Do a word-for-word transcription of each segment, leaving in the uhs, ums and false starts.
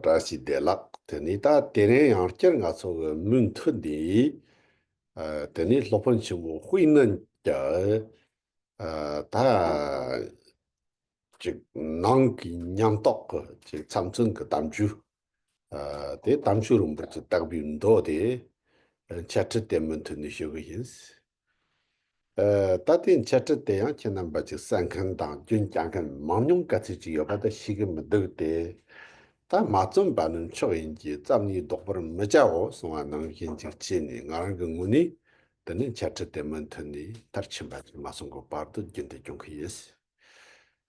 བཀྲ་ཤིས་བདེ་ལེགས། དེ་ནས་ད་དེ་རིང་ཡང་བསྐྱར་ང་ཚོ་གི་མུ་མཐུད་ནས་ཨ་དེ་ནས་སློབ་དཔོན་ཆེན་པོ་དཔལ་ནན་གྱི་ཨ་ད་ཅིག་ནང་གི་ཉམས་རྟོགས་ཀྱི་ཅིག་མཚམས་མཚོན་གྱི་གཏམ་རྒྱུད། ཨ་དེ་དམ་ཆོས་རིན་པོ་ཆེ་བརྟག་པའི་མདོ་དེ་འཆད་ཁྲིད་དེ་མུ་མཐུད་ནས་ཞུ་གི་ཡིན། ཨ་ད་ལྟའི་འཆད་ཁྲིད་དེ་ཡང་ཁྱེད་རྣམ་པ་ཅིག་གསན་མཁན་དང་རྒྱུན་བསྐྱངས་མཁན་མང་ཉུང་ག་ཚོད་ཅིག་ཡོད་པ་དེ་ཤེས་ཀྱི་མི་འདུག་སྟེ། ད་མ་བརྩོན་པ་ནི་མཆོག་ཡིན་གྱི། བརྩམས་ནས་བཟློག་པར་མི་བྱའོ་གསུངས་པ་ནང་བཞིན་ཅིག་བྱས་ནས། ང་རང་གི་ངོས་ནས་དེ་ནི་འཆད་ཁྲིད་དེ་མུ་མཐུད་ནས་མཐར་ཕྱིན་པ་ཅིག་མ་སོང་གི་བར་དུ་རྒྱུན་དུ་སྐྱོང་གི་ཡིན།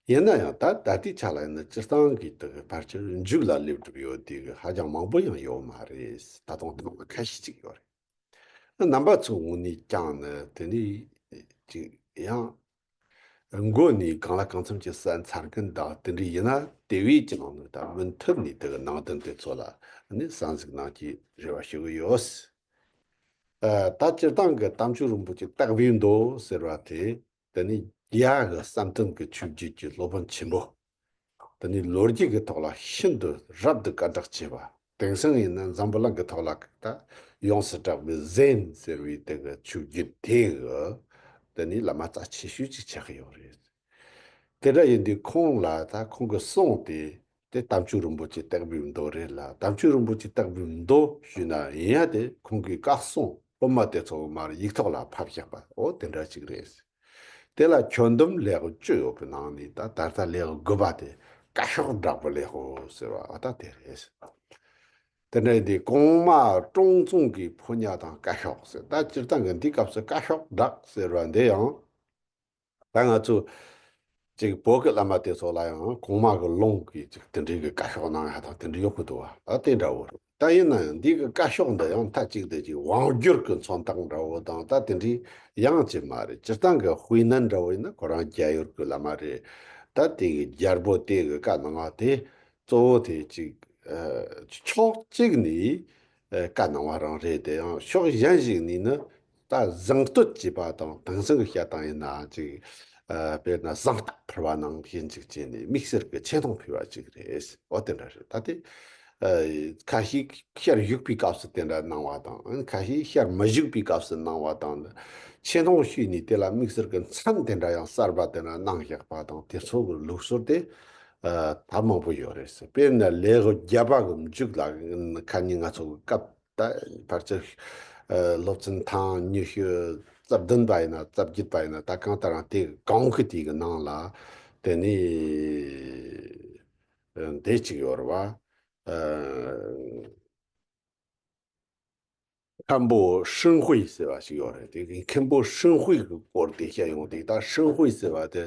ཡིན་ན་ཡང་ད་ད་ལྟའི་ཆ་ལ་ཡིན་ན་སྤྱིར་བཏང་གི་དེ་གི་ཕལ་ཆེར་མཇུག་ལ་སླེབས་གྲུབ་ཡོད་དེ་གི་ཧ་ཅང་མང་པོ་ཡང་ཡོད་མ་རེད། ད་དུང་དེ་མང་ཁ་ཤས་ཅིག་ཡོད་རེད། རྣམ་པ་ཚོའི་ངོས་ནས་ཀྱང་ནི་དེ་ནི་ཅིག་ཡང་མགོ་ནས་གང་ལ་གང་འཚམ་གྱི་གསན་ཚར་མཁན་དང་དེ་འདྲ་ཡིན་ན། དེ་བས་ཀྱང་ནི་ད་མུ་མཐུད་ནས་དེ་གི་ནང་དོན་དེ་ཚོ་ལ་ནི་གསན་གཟིགས་གནང་རྒྱུའི་རེ་བ་ཞུ་གི་ཡོད། ཨ་ད་སྤྱིར་བཏང་གི་དམ་ཆོས་རིན་པོ་ཆེ་བརྟག་པའི་མདོ་ཟེར་བ་དེ། དེ་ནི་རྒྱ་གི་བསམ་གཏན་གྱི་ཆོས་བརྒྱུད་ཀྱི་སློབ་དཔོན་ཆེན་པོ། དེ་ནི་ལོ་རྒྱུས་ཀྱི་ཐོག་ལ་ཤིན་ཏུ་རབ་ཏུ་དཀའ་གྲགས་ཆེ་བ། དེང་སང་ཡིན་ན་འཛམ་བུ་གླིང་གི་ཐོག་ལ་ད་ཡོངས་སུ་གྲགས་པའི་ཟེན་ཟེར་བའི་དེ་གི་ཆོས་བརྒྱུད་དེ་གི་དེ་ནི་བླ་མ་རྩ་ཆེ་ཤོས་ཅིག་ཆགས་ཀྱི་ཡོད་རེད། དེ་འདྲ་ཡིན་དུས་ཁོང་ལ་ད་ཁོང་གི་གསུང་དེ་དེ་དམ་ཆོས་རིན་པོ་ཆེ་བརྟག་པའི་མདོ་རེད་ལ། དམ་ཆོས་རིན་པོ་ཆེ་བརྟག་པའི་མདོ་ཞུས་ན་ཡིན་ཡ་དེ་ཁོང་གི་བཀའ་གསུང་དབུ་མ་དེ་ཚོ་མར་ཡིག་ཐོག་ལ་ཕབ་བཞག་པ་འོ་དེ་འདྲ་ཅིག་རེད། དེ་ལ་ཁྱོན་བསྡོམས་ལེའུ་བཅུ་ཡོད་པའི་ནང་ནས་ད་ད་ལྟ་ལེའུ་དགུ་པ་དེ་བཀའ་ཤོག་བསྒྲགས་པའི་ལེའུ་ཟེར་བ་འོ་ད་དེ་རེད། དེ་འདྲ་ཡིན་དུས་གོང་མ་ཀྲོང་ཙུང་གི་ཕོ་ཉ་དང་བཀའ་ཤོག་ཟེར། ད་སྤྱིར་བཏང་གི་འདི་སྐབས་སུ་བཀའ་ཤོག་བསྒྲགས་ཟེར་བ་འདི་ཡང་། ད་ང་ཚོ་ཅིག་བོད་ཀྱི་བླ་མ་དེ་ཚོ་ལ་ཡང་གོང་མ་གི་ལུང་གིས་ཅིག་དེ་འདྲའི་གི་བཀའ་ཤོག་གནང་ཡ་དང་དེ་འདྲ་ཡོད་གི་འདུག་བ། ཨ་དེ་འདྲ་བོ་རེད། ད་ཡིན་ན་ཡང་འདི་གི་བཀའ་ཤོག་འདི་ཡང་མཐའ་གཅིག་ཏུ་ཅིག་དབང་བསྒྱུར་གི་མཚོན་རྟགས་འདྲ་བོ་དང་ད་དེ་འདྲའི་ཡང་ཅིག་མ་རེད། སྤྱིར་བཏང་གི་དཔེ་ནན་འདྲ་བོ་ཡིན་ན་ཁོ་རང་རྒྱ་ཡུལ་གི་བླ་མ་རེད། ད་དེ་གི་རྒྱལ་པོ་དེ་གི་བཀའ་གནང་བ་དེ་གཙོ་བོ་དེ་ཅིག་ཨ་ཕྱོགས་གཅིག་ནས་ཨ་བཀའ་གནང་བ་རང་རེད། དེ་ཡང་ཕྱོགས་གཞན་ཞིག་ནས་ནི་ད་གཟེངས་བསྟོད་བྱས་པ་དང་། དེང་སང་གི་བཤད་སྟངས་ཡིན་ན་ཅིག་ཨ་དཔེར་ན་གཟེངས་རྟགས་ཕུལ་བ་ནང་བཞིན་ཅིག་བྱས་ནས་དམིགས་བསལ་གྱི་ཆེ་མཐོང་ཕུལ་བ་ཅིག་རེད། འོ་དེ་འདྲ་རེད། ད་དེ་ཨ་ཁ་ཤས་ཤར་བཞུགས་པའི་སྐབས་སུ་དེ་འདྲ་གནང་བ་དང་། ཁ་ཤས་ཤར་མི་བཞུགས་པའི་སྐབས་སུ་གནང་བ་དང་། ཆེ་མཐོང་ཞུས་ནས་དེ་ལ་དམིགས་བསལ་གྱི་མཚན་དེ་འདྲ་ཡང་གསར་པ་དེ་འདྲ་གནང་བཞག་པ་དང་། དེ་ཚོ་གི་ལུགས་སྲོལ་དེ་ཨ་ད་མང་པོ་ཡོད་རེད་ཟེར། དཔེར་ན་ལེའུ་བརྒྱད་པ་གི་མཇུག་ལ་ཁ་ཉིན་ང་ཚོ་གི་སྐབས་ད་ཕལ་ཆེར་ཨ་སློབ་ཚན་ཐེངས་ཉི་ཤུ་རྩ་བདུན་པ་ཡིན་ན་རྩ་བརྒྱད་པ་ཡིན་ན། ད་གང་ལྟར་ཡང་དེ་གང་གི་དེ་གི་ནང་ལ་དེ་ནི་ཨ་འདི་གཅིག་ཡོད་རེད་བ། ཨ་མཁན་པོ་ཧྲིན་ཧུའེ་ཟེར་བ་ཞིག་ཡོད་རེད། དེ་མཁན་པོ་ཧྲིན་ཧུའེ་གི་སྐོར་དེ་བཤད་ཡོང་དུས། ད་ཧྲིན་ཧུའེ་ཟེར་བ་དེ་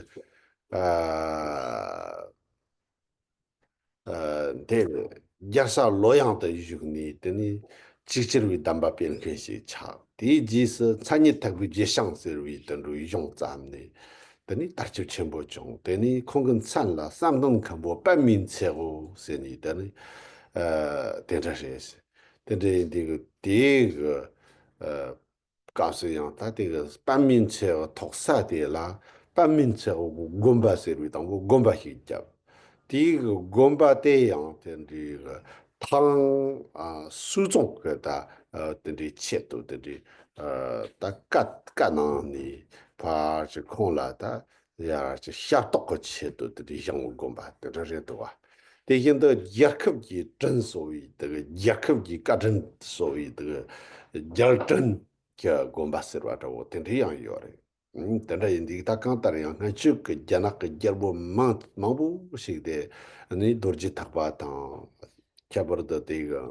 ཨ་ཨ་དེ་རྒྱལ་ས་ལོ་ཡང་དུ་བཞུགས་ནས་དེ་ནས་ཆིག་ཆར་བའི་གདམས་པ་སྤེལ་མཁན་ཞིག་ཆགས། དེའི་རྗེས་སུ་མཚན་ཉིད་ཐེག་པའི་རྗེས་ཤིང་ཟེར་བའི་དུད་འགྲོའི་གཞུང་བརྩམས་ནས་དེ་ནས་དར་ཁྱབ་ཆེན་པོ་བྱུང་། དེ་ནས་ཁོང་གི་མཚན་ལ་བསམ་གཏན་མཁན་པོ་པདྨའི་ཚལ་བོ་ཟེར་ནས་དེ་ནས་ཨ་དེ་འདྲ་རེད། དེ་འདྲ་ཡིན་དུས་དེ་གི་ཨ་སྐབས་སུ་ཡང་ད་དེ་གི་པདྨའི་ཚལ་བོ་ཐོག་ས་དེ་ལ་པདྨའི་ཚལ་བོ་གི་དགོན་པ་ཟེར་བའི་དང་པོ་དགོན་པ་ཞིག་བརྒྱབ། དེ་གི་དགོན་པ་དེ་ཡང་དེ་འདྲའི་གི་ཐང་ཨ་སུའུ་ཙུང་གི་ད་ཨ་དེ་འདྲའི་ཆེད་དུ་དེ་འདྲའི་ཨ་ད་བཀའ་བཀའ་གནང་ནས་ཕར་ཅིག་ཁོང་ལ་ད་ཡར་ཅིག་ཞབས་ཏོག་གི་ཆེད་དུ་དེ་འདྲའི་བཞེངས་པའི་དགོན་པ་དེ་འདྲ་རེད་འདུག་བ། དེ་བཞིན་དུ་རྒྱལ་ཁབ་ཀྱི་དྲིན་གསོ་བའི་དེ་གི་རྒྱལ་ཁབ་ཀྱི་བཀའ་དྲིན་གསོ་བའི་དེ་གི་རྒྱལ་དྲིན་གྱི་དགོན་པ་ཟེར་བ་འདྲ་བོ་དེ་འདྲ་ཡང་ཡོད་རེད། ཨང་། དེ་འདྲ་ཡིན་དུས་ད་གང་ལྟར་ཡང་སྔ་ཕྱི་གི་རྒྱ་ནག་གི་རྒྱལ་པོ་མང་མང་པོ་ཞིག་དེ་ནི་རྡོ་རྗེ་ཐེག་པ་དང་། ཁྱད་པར་དུ་དེ་གི་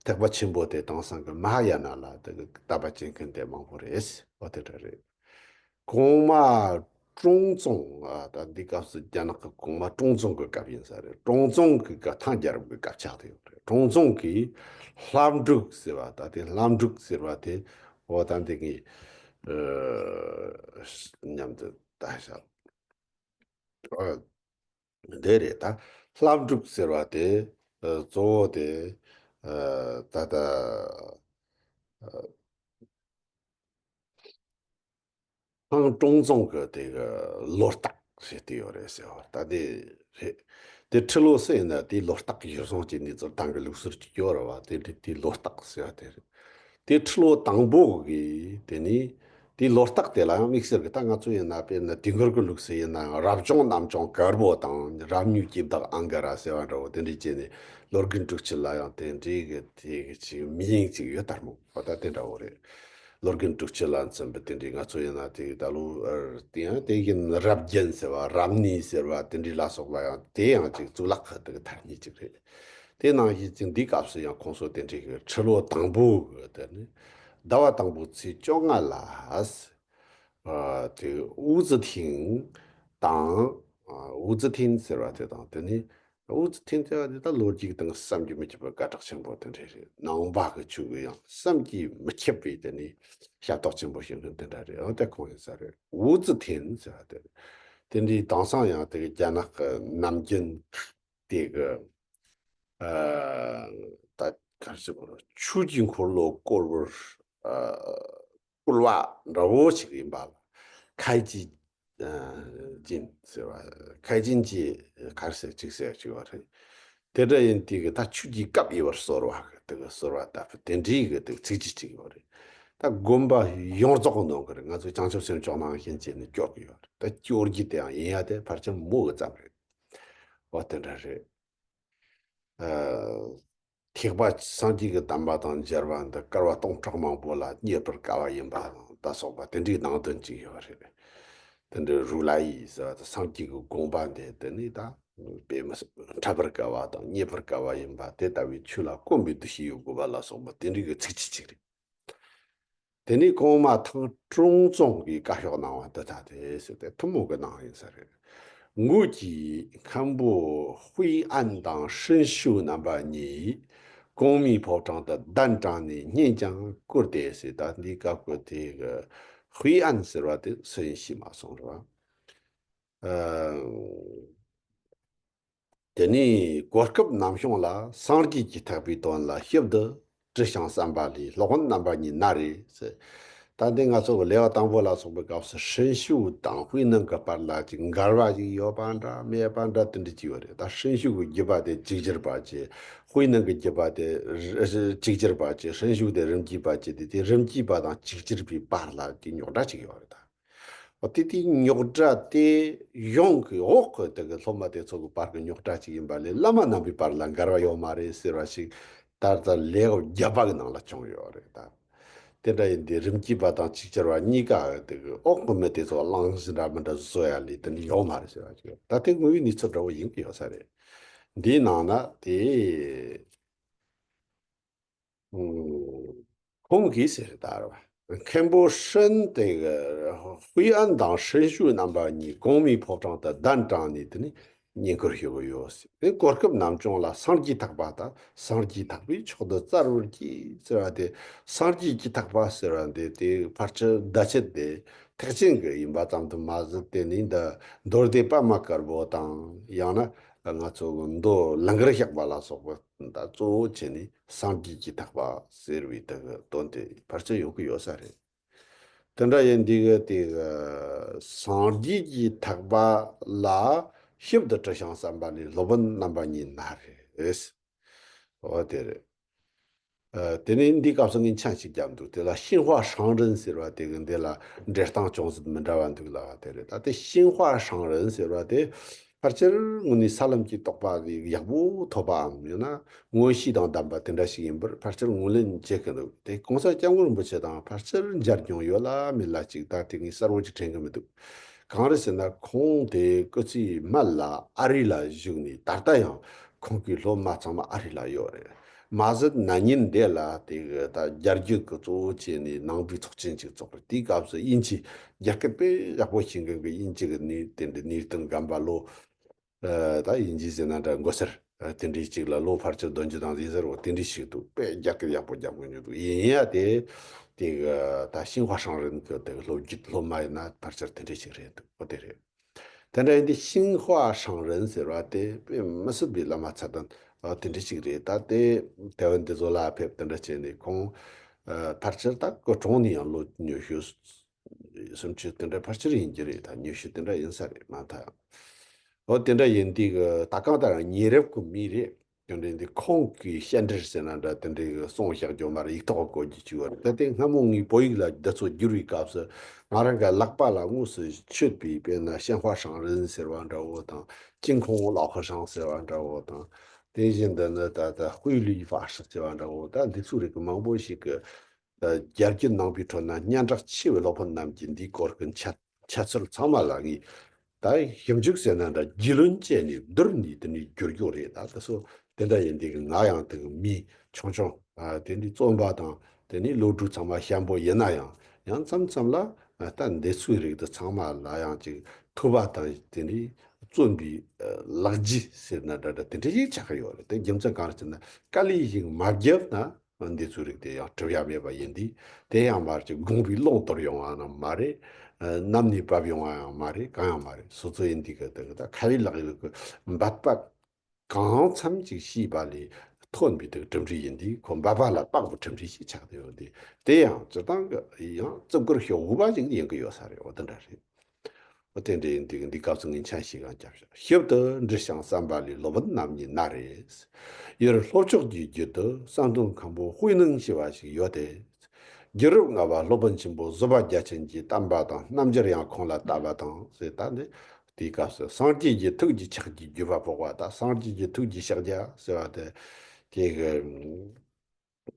ཐེག་པ་ཆེན་པོ་དེ་དེང་སང་གི་མ་ཧཱ་ཡ་ན་ལ་དེ་གི་དད་པ་བྱེད་མཁན་དེ་མང་པོ་རེད། འོ་དེ་འདྲ་རེད། གོང་མ་ཀྲུང་ཙུང་། ཨ་ད་འདི་སྐབས་སུ་རྒྱ་ནག་གི་གོང་མ་ཀྲུང་ཙུང་གི་སྐབས་ཡིན་ས་རེད། ཀྲུང་ཙུང་གི་སྐབས་ཐང་རྒྱལ་རབས་ཀྱི་སྐབས་ཆགས་བསྡད་ཡོད་རེད། ཀྲུང་ཙུང་གིས་ལྷ་འབྲུག་ཟེར་བ། ད་དེ་ལྷ་འབྲུག་ཟེར་བ་དེ་འོ་ད་འདི་ངས་ཨ་མཉམ་དུ་ལྟ་བཞག་ཨ་འདི་རེད། ད་ལྷ་འབྲུག་ཟེར་བ་དེ་ཨ་གཙོ་བོ་དེ་ཨ་ད་ལྟ་ཨ་ཐང་ཀྲུང་ཙུང་གི་དེ་གི་ལོ་རྟགས་བྱས་ཏེ་ཡོད་རེད་ཟེར་བ་ད་དེ་རེད། དེ་ཁྲི་ལོ་སུ་ཡིན་ན་དེའི་ལོ་རྟགས་ཀྱི་གཞིར་བཟུང་བྱས་ནས་ཚུར་ཐང་གི་ལུགས་སྲོལ་གྱི་སྐྱོ་ར་བ་དེ་འདྲའི་དེའི་ལོ་རྟགས་ཟེར་བ་དེ་རེད། དེ་ཁྲི་ལོ་དང་པོ་གི་དེ་ནི་དེའི་ལོ་རྟགས་དེ་ལ་ཡང་དམིགས་བསལ་གྱི་ད་ང་ཚོ་ཡིན་ན་དཔེར་ན་དུས་འཁོར་གྱི་ལུགས་སུ་ཡིན་ན་རབ་བྱུང་རྣམ་བྱུང་དཀར་པོ་དང་རབ་གཉིས་སྐྱེ་བདག་ཨང་ག་ར་ཟེར་བ་འདྲ་བོ་དེ་འདྲའི་བྱས་ནས་ལོ་རྒན་དྲུག་ཅུ་ལ་ཡང་དེ་འདྲའི་གི་དེ་གི་ཅིག་མིང་ཡིན་ཅིག་ཡོད་དར་མོ་བ་ད་དེ་འདྲ་བོ་རེད། ལོ་རྒན་དྲུག་ཅུ་ལ་འཛིན་པའི་དེ་འདྲའི་ང་ཚོ་ཡིན་ན་དེ་ད་ལོ་ཨ་དེ་ཡང་དེ་བཞིན་རབ་རྒྱན་ཟེར་བ་རབ་གནས་ཟེར་བ་དེ་འདྲའི་ལ་སོགས་པ་ཡང་དེ་ཡང་ཅིག་གཙུག་ལག་ཁང་དེ་གི་ཐ་སྙད་ཅིག་རེད། དེ་ནང་བཞིན་ཅིག་འདིའི་སྐབས་སུ་ཡང་ཁོང་ཚོ་དེ་འདྲའི་གི་ཁྲི་ལོ་དང་པོ་གི་དེ་ནི་ཟླ་བ་དང་པོ་ཚེས་བཅོ་ལྔ་ལ་ཨ་དེ་དབུ་ཙི་ཐན་དང་ཨ་དབུ་ཙི་ཐན་ཟེར་བ་དེ་དང་དེ་ནི། དབུ་ཙི་ཐན་ཟེར་བ་འདི་ད་ལོ་རྒྱུས་སྟེང་བསམ་གྱིས་མི་ཁྱབ་པའི་སྐད་གྲགས་ཆེན་པོ་དེ་འདྲ་རེད། ནང་པ་གི་ཆོས་གི་ཡང་བསམ་གྱིས་མི་ཁྱབ་པའི་དེ་ནི་ཞབས་ཏོག་ཆེན་པོ་བྱེད་མཁན་དེ་འདྲ་རེད། འོ་དེ་ཁོང་ཡིན་ས་རེད། དབུ་ཙི་ཐན་ཟེར་བ་དེ་རེད། དེ་འདྲའི་དེང་སང་ཡང་དེ་གི་རྒྱ་ནག་གི་ནམ་རྒྱུན་དེ་གི་ཨ་ད་ག་རེ་ཟེར་དགོས་རེད། ཆོས་ཀྱི་འཁོར་ལོ་བསྐོར་བར་ཨ་བསྐུལ་བ་འདྲ་བོ་ཞིག་ཡིན་པ་ལ། ཁ་ཅིག་ཨ་ཅིན་ཟེར་བ། ཁ་ཅིན་གྱིས་གར་ཟེར་ཅིག་ཟེར་ཅིག་བ་རེད། དེ་འདྲ་ཡིན་དུས་ཀྱི་ད་ཆོས་ཀྱི་སྐབས་ཡིན་པར་གསོལ་བ་གི་དེ་གི་གསོལ་བ་བཏབ་པ་དེ་འདྲའི་གི་དེ་ཚིག་གཅིག་ཅིག་ཡོད་རེད། ད་དགོན་པ་ཡོངས་རྫོགས་གི་ནང་གི་རེད། ང་ཚོ་བྱང་ཆུབ་སེམས་མཆོག་ནང་བཞིན་བྱས་ནས་སྐྱོར་གི་ཡོད་རེད། ད་སྐྱོར་རྒྱུ་དེའང་ཡིན་ཡ་དེ་ཕལ་ཆེར་མོ་གི་ཙམ་རེད། འོ་དེ་འདྲ་རེད། ཨ། ཐེག་པ་སངས་རྒྱས་ཀྱི་བསྟན་པ་དང་མཇལ་བ་འདི་བསྐལ་པ་སྟོང་ཕྲག་མང་པོ་ལ་རྙེད་པར་དཀའ་བ་ཡིན་པ་དང་ད་སོགས་པ་དེ་འདྲའི་ནང་དོན་ཅིག་ཡོད་རེད། དེ་འདྲའི་རུ་ལ་ཡི་ཟེར་བ་དང་སངས་རྒྱས་ཀྱི་དགོངས་པ་འདི་དེ་ནི་ད་དཔེ་མི་སྲིད་འཁྲབ་པར་དཀའ་བ་དང་རྙེད་པར་དཀའ་བ་ཡིན་པ་དེ་ལྟ་བུའི་ཆོས་ལ་གོམས་པའི་འདུ་ཤེས་ཡོད་དགོས་པ་ལ་སོགས་པ་དེ་འདྲའི་གི་ཚིག་གཅིག་གཅིག་རེད། དེ་ནས་གོང་མ་ཐང་ཀྲུང་ཙུང་གིས་བཀའ་ཤོག་གནང་བ་འདི་ལྟ་སྟེ་ཟེར་ཏེ་ཐུན་མོང་གི་ནང་ཡིན་ས་རེད། ངོས་ཀྱིས་མཁན་པོ་ཧུའེ་ཨན་དང་ཧྲིན་ཤུ་རྣམ་པ་གཉིས་གོང་མའི་ཕོ་བྲང་དུ་གདན་དྲངས་ནས་བསྙེན་ཀྱང་བཀུར་ཏེ་ཟེར། ད་འདིའི་སྐབས་ཀྱི་དེ་གི་ཧུའེ་ཨན་ཟེར་བ་དེ་སུ་ཡིན་ཤེས་མ་སོང་རེད་བ། ཨ། དེ་ནས་གོ་སྐབས་ནམ་བྱུང་ལ་སངས་རྒྱས་ཀྱི་ཐེག་པའི་དོན་ལ་ཞིབ་ཏུ་དྲི་ཞིང་བསམ་པ་ལས་སློབ་དཔོན་རྣམ་པ་གཉིས་ན་རེ་ཟེར། ད་འདི་ང་ཚོ་གི་ལེའུ་དང་པོ་ལ་སོགས་པའི་སྐབས་སུ་ཧྲིན་ཤུ་དང་ཧུའེ་ནན་གྱི་བར་ལ་ཅིག་འགལ་བ་ཞིག་ཡོད་པ་འདྲ་མེད་པ་འདྲ་དེ་འདྲ་ཅིག་ཡོད་རེད། ད་ཧྲིན་ཤུ་གི་བརྒྱུད་པ་དེ་གཅིག་གྱུར་པ་བྱས། ཧུའེ་ནན་གྱི་བརྒྱུད་པ་དེ་གཅིག་གྱུར་པ་བྱས། ཧྲིན་ཤུ་དེ་རིམ་གྱིས་པ་བྱས་ཏེ་དེ་རིམ་གྱིས་པ་དང་གཅིག་གྱུར་པའི་བར་ལ་དེ་རྙོག་དྲ་ཅིག་ཡོད་རེད་ད། འོ་དེ་དེའི་རྙོག་དྲ་དེ་གཞུང་གི་འོག་གི་དེ་གི་སློབ་མ་དེ་ཚོ་གི་བར་གི་རྙོག་དྲ་ཅིག་ཡིན་པ་ལས་བླ་མ་རྣམ་པའི་བར་ལ་འགལ་བ་ཡོད་མ་རེད་ཟེར་བ་ཞིག་ད་ལྟ་ལེའུ་བརྒྱད་པ་གི་ནང་ལ་བྱུང་ཡོད་རེད་ད། དེ་འདྲ་ཡིན་དུས་རིམ་གྱིས་པ་དང་ཅིག་ཅར་བ་གཉིས་ཀ་དེ་གི་འོག་གི་མི་དེ་ཚོ་གླེང་གཞི་འདྲ་མི་འདྲ་བཟོ་ཡ་ལས་དེ་འདྲ་ཡོད་མ་རེད་ཟེར་བ་ཞིག་ཡོད། ད་དེ་དངོས་ཡོད་གནས་ཚུལ་འདྲ་བོ་ཡིན་གི་ཡོད་ས་རེད། འདིའི་ནང་ན་དེ། ཁོང་གིས་ཟེར་ད་ར་བ། མཁན་པོ་ཧྲིན་དེ་གི་ཧུའེ་ཨན་དང་ཧྲིན་ཤུ་རྣམ་པ་གཉིས་གོང་མའི་ཕོ་བྲང་དུ་གདན་དྲངས་ནས་དེ་ནས་བསྙེན་བཀུར་ཞུ་གི་ཡོད་ཟེར། དེ་གོ་སྐབས་ནམ་བྱུང་ལ་སངས་རྒྱས་ཐེག་པ་དང་སངས་རྒྱས་ཐེག་པའི་མཆོག་ཏུ་བསྩལ་བར་བགྱི་ཟེར་བ་དེ། སངས་རྒྱས་ཀྱི་ཐེག་པ་ཟེར་བ་འདི་དེ་ཕལ་ཆེར་བརྡ་ཆད་དེ་ཐེག་ཆེན་གྱི་ཡིན་པ་ཙམ་དུ་མ་ཟད་དེ་ནི་འདི་མདོ་སྡེ་པད་མ་དཀར་པོ་དང་ཡང་ན་ང་ཚོ་གི་མདོ་ལང་ཀར་བཤགས་པ་ལ་སོགས་པ། ད་གཙོ་བོ་བྱས་ནས་སངས་རྒྱས་ཀྱི་ཐེག་པ་ཟེར་བའི་དེ་གི་དོན་དེ་ཕལ་ཆེར་ཡོང་གི་ཡོད་ས་རེད། དེ་འདྲ་ཡིན་དུས་གི་དེ་གི་སངས་རྒྱས་ཀྱི་ཐེག་པ་ལ་ཞིབ་ཏུ་དྲི་ཞིང་བསམ་པ་ནི་སློབ་དཔོན་རྣམ་པ་གཉིས་ན་རེ། འོ་དེ་རེད། ཨ། དེ་ནས་འདི་སྐབས་སུ་ངས་མཆན་ཞིག་བརྒྱབ་འདུག་དེ་ལ་ཤིན་ཧྭ་ཧྲང་རིན་ཟེར་བ་དེ་གི་འདི་ལ་འགྲེལ་སྟངས་ཅུང་ཟད་མི་འདྲ་བ་འདུག་ལབ་པ་དེ་རེད། ད་དེ་ཤིན་ཧྭ་ཧྲང་རིན་ཟེར་བ་དེ་ཕལ་ཆེར་དངོས་གནས་ས་ལམ་གྱི་རྟོགས་པ་དེ་ཡག་པོ་ཐོབ་པའམ་ཡང་ན་མངོན་ཤེས་དང་ལྡན་པ་དེ་འདྲ་ཞིག་ཡིན་པར་ཕལ་ཆེར་ངོས་ལེན་བྱེད་ཀྱི་འདུག་དེ་གོང་ས་སྐྱབས་མགོན་རིན་པོ་ཆེ་དང་ཕལ་ཆེར་མཇལ་མྱོང་ཡོད་ལ་མེད་ལ་ཅིག་ད་དེ་ངས་གསལ་བོ་ཅིག་དྲན་གྱི་མི་འདུག་གང་རེད་ཟེར་ན་ཁོང་དེ་སྐུ་ཚེའི་སྨད་ལ་ཨ་རི་ལ་བཞུགས་ནས་ད་ལྟ་ཡང་ཁོང་གི་སློབ་མ་ཚང་མ་ཨ་རི་ལ་ཡོད་རེད། མ་ཟད་ན་ནིང་འདི་ལ་དེ་གི་ད་རྒྱ་རྒྱུད་ཀྱི་གཙོ་བོ་བྱས་ནས་ནང་པའི་ཚོགས་ཆེན་ཅིག་བཙུགས་རེད། དེའི་སྐབས་སུ་དབྱིན་ཇི་རྒྱ་སྐད་དཔེ་ཡག་པོ་ཤེས་མཁན་གྱི་དབྱིན་ཇི་གི་ནི་དེ་འདྲའི་ནིའུ་ཏན་རྒན་པ་ལོ། ཨ། ད་དབྱིན་ཇི་ཟེར་ན་འདྲ་མགོ་སེར། ཨ། དེ་འདྲའི་ཅིག་ལ་ལོ་ཕལ་ཆེར་བདུན་ཅུ་དང་ཟིན་ཟེར་བ་དེ་འདྲའི་ཞིག་འདུག་དཔེ་རྒྱ་སྐད་ཡག་པོ་རྒྱག་མཁན་ཅིག་འདུག་ཡིན་ཡ་དེ་དེ་གི་ད་ཤིན་ཧྭ་ཧྲང་རིན་གྱི་དེ་གི་སློབ་རྒྱུད་སློབ་མ་ཡིན་ན་ཕལ་ཆེར་དེ་འདྲའི་ཞིག་རེད་འདུག་འོ་དེ་རེད། དེ་འདྲ་ཡིན་དུས་ཤིན་ཧྭ་ཧྲང་རིན་ཟེར་བ་དེ་དཔེ་མི་སྲིད་པའི་བླ་མ་ཚད་ལྡན་དེ་འདྲ་ཞིག་རེད། ད་དེ་ཐེ་ཝན་དེ་ཚོ་ལ་ཕེབས་དེ་འདྲ་བྱས་ནས་ཁོང་ཕལ་ཆེར་ད་སྐུ་གྲོངས་ནས་ཡང་ལོ་ཉི་ཤུ་སུམ་ཅུ་དེ་འདྲ་ཕལ་ཆེར་ཡིན་གྱི་རེད། ད་ཉི་ཤུ་དེ་འདྲ་ཡིན་ས་རེད་མ་མཐའ། འོ་དེ་འདྲ་ཡིན་དུས་གི་ད་གང་ལྟར་ཉེ་རབས་ཀྱི་མི་རེད། དེ་འདྲ་འདི་ཁོང་གི་བཤད་འགྲེལ་ཟེར་ན་འདྲ་དེ་འདྲའི་གི་གསུངས་བཞག་རྒྱུ་མ་རེད། ཡིག་ཐོག་གི་བཀོད་རྒྱུ་ཅིག་ཡོད་རེད། ད་དེ་སྔ་མོ་ངས་བོད་ཡིག་ལ་འདི་ཚོ་བསྒྱུར་བའི་སྐབས་སུ་ང་རང་གི་ལག་པ་ལ་དངོས་སུ་མཆོད་པའི་དཔེར་ན་ཤན་ཧྭ་ཧྲང་རིན་ཟེར་བ་འདྲ་བོ་དང་ཅིན་ཁོང་ལའོ་ཧྭ་ཧྲང་ཟེར་བ་འདྲ་བོ་དང་དེ་བཞིན་དུ་ནི་ད་ལྟ་ཧུའེ་ལུའི་ཧྥ་ཧྲི་ཟེར་བ་འདྲ་བོ་ད་འདི་ཚོ་རིགས་ཀྱི་མང་པོ་ཞིག་གི་རྒྱ་བརྒྱུད་ནང་པའི་ཁྲོད་ན་སྙན་གྲགས་ཆེ་བའི་སློབ་དཔོན་རྣམས་ཀྱིས་འདིའི་སྐོར་གྱི་འཆད་འཆད་ཚུལ་ཚང་མ་ལ་ངས་ད་ཞིབ་འཇུག་ཟེར་ན་འདྲ་རྒྱུས་ལོན་བྱས་ནས་བསྡུར་ནས་དེ་ནས་བསྒྱུར་རྒྱུ་རེད། ད་དེ་ཚོ་དེ་འདྲ་ཡིན་དུས་ང་ཡང་དེ་མི་ཆུང་ཆུང་དེ་ནས་རྩོམ་པ་དང་དེ་ནས་བློ་གྲོས་ཚང་མ་ཞན་པོ་ཡིན་ན་ཡང་ཡང་མཚམས་མཚམས་ལ་ད་འདི་ཚོའི་རིགས་དེ་ཚང་མ་ལ་ཡང་ཅིག་ཐོས་པ་དང་དེ་ནས་རྩོམ་པའི་ལག་རྗེས་ཟེར་ན་འདྲ་འདྲ་དེ་འདྲ་ཞིག་ཆགས་ཀྱི་ཡོད་རེད། དེ་རྒྱུ་མཚན་གང་རེད་ཟེར་ན་དཀའ་ལས་ཤིག་མ་བརྒྱབ་ན། འདི་ཚོའི་རིགས་དེ་ཡང་གྲུབ་ཡ་མེད་པ་ཡིན་དུས་དེ་ཡང་མ་རེད། དགོངས་པའི་ཀློང་དོར་ཡོང་བ་ཡང་མ་རེད། གནམ་ནས་བབས་ཡོང་བ་ཡང་མ་རེད། གང་ཡང་མ་རེད། སོ་སོ་ཡིན་དུས་གི་དེ་གི་ད་ཁ་ཡི་ལག་ཡི་གི་འབད་པ་གང་འཚམ་ཅིག་བྱས་པ་ལས་ཐོན་པའི་དེ་གི་གྲུབ་འབྲས་ཡིན་དུས་ཁོ་འབད་པ་ལ་དཔག་པའི་གྲུབ་འབྲས་ཤིག་ཆགས་བསྡད་ཡོད་དེ་དེ་ཡང་སྤྱིར་བཏང་གི་ཡང་བརྩི་བཀུར་ཞུ་དགོས་པ་ཞིག་ཡིན་གི་ཡོད་ས་རེད། འོ་དེ་འདྲ་རེད། དེ་འདྲ་ཡིན་དུས་འདི་སྐབས་སུ་ངས་མཆན་ཞིག་ཡང་བརྒྱབ་ཤག་ཞིབ་ཏུ་འདྲི་ཞིང་བསམ་པ་ལས་སློབ་དཔོན་རྣམ་གཉིས་ན་རེ། ཡུལ་ལྷོ་ཕྱོགས་ཀྱི་རྒྱུད་དུ་བསམ་གཏན་མཁན་པོ་དཔེ་ནང་ཞེས་པ་ཞིག་ཡོད་དེ། རྒྱུད་རབས་ལྔ་པ་སློབ་དཔོན་ཆེན་པོ་བཟོད་པ་རྒྱ་ཆེན་གྱིས་བསྟན་པ་དང་རྣམ་འགྱུར་ཡང་ཁོང་ལ་བསྟན་པ་དང་ཟེར། ད་འདི་དེའི་སྐབས་སུ་སངས་རྒྱས་ཀྱི་ཐུགས་ཀྱི་ཕྱག་རྒྱའི་བརྒྱུད་པ་ཕོག་པ་དང་སངས་རྒྱས་ཀྱི་ཐུགས་ཀྱི་ཕྱག་རྒྱ་ཟེར་བ་དེ་དེ་གི་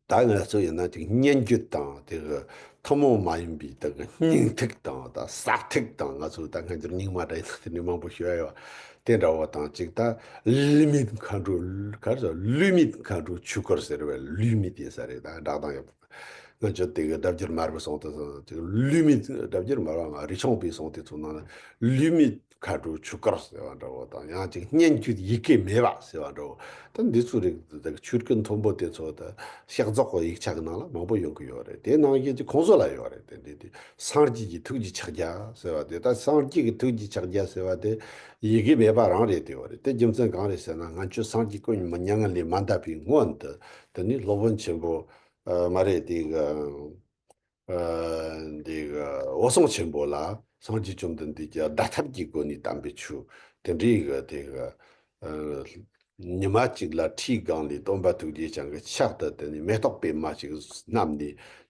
ད་ང་ཚོ་ཡིན་ན་ཅིག་སྙན་བརྒྱུད་དང་དེ་གི་ཐུན་མོང་མ་ཡིན་པའི་དེ་གི་སྙིང་ཐིག་དང་ད་ས་ཐིག་དང་ང་ཚོ་ད་སྔ་འགྱུར་རྙིང་མ་འདྲ་ཡིན་ན་དེ་ནས་མང་པོ་ཞུ་ཡ་ཡོད། དེ་འདྲ་བོ་དང་ཅིག་ད་ལུས་མེད་མཁའ་འགྲོ་ག་རེ་ཟེར་ལུས་མེད་མཁའ་འགྲོ་ཆོས་སྐོར་ཟེར་བའི་ལུས་མེད་ཡིན་ས་རེད། ད་སྒྲ་གདངས་ཡོད། ང་ཚོ་དེ་གི་སྒྲ་བསྒྱུར་མར་པའི་གསུང་དེ་ཚོ་ཅིག་ལུས་མེད་སྒྲ་བསྒྱུར་མར་པ་ང་རི་ཆུང་པའི་གསུང་དེ་ཚོ་ནང་ལ་ལུས་མེད་མཁའ་འགྲོ་ཆོས་སྐོར་ཟེར་བ་འདྲ་བོ་དང་ཡང་ཅིག་སྙན་བརྒྱུད་ཡི་གེ་མེད་པ་ཟེར་བ་འདྲ་བོ། ད་འདི་ཚོ་རིགས་དེ་ཆོས་སྐད་མཐོན་པོ་དེ་ཚོ་ད་ཕྱག་རྫོགས་ཀྱི་ཡིག་ཆ་གི་ནང་ལ་མང་པོ་ཡོང་གི་ཡོད་རེད། དེ་ནང་བཞིན་གྱི་ཁོང་ཚོ་ལ་ཡོད་རེད། དེ་འདི་དེ་སངས་རྒྱས་ཀྱི་ཐུགས་ཀྱི་ཕྱག་རྒྱ་ཟེར་བ་དེ་ད་སངས་རྒྱས་ཀྱི་ཐུགས་ཀྱི་ཕྱག་རྒྱ་ཟེར་བ་དེ་ཡི་གེ་མེད་པ་རང་རེད། དེ་ཡོད་རེད། དེ་རྒྱུ་མཚན་གང་རེད་ཟེར་ན་ང་ཚོ་སངས་རྒྱས་ཀུན་མྱ་ངན་ལས་མ་འདས་པའི་སྔོན་དུ་དེ་ནི་སློབ་དཔོན་ཆེན་པོ་ཨ་མ་རེད་དེ་གི་ཨ་འདི་གི་འོད་སྲུང་ཆེན་པོ་ལ་སངས་རྒྱས་བཅོམ་ལྡན་འདས་ཀྱིས་བརྡ་ཐབས་ཀྱི་སྒོ་ནས་བསྟན་པའི་ཆོས་དེ་འདྲའི་གི་དེ་གི་ཨ་ཉི་མ་གཅིག་ལ་ཁྲིའི་སྒང་ལས་སྟོན་པ་ཐུགས་རྗེ་ཅན་གྱི་ཕྱག་ཏུ་དེ་ནས་མེ་ཏོག་པད་མ་ཞིག་བསྣམས་ནས་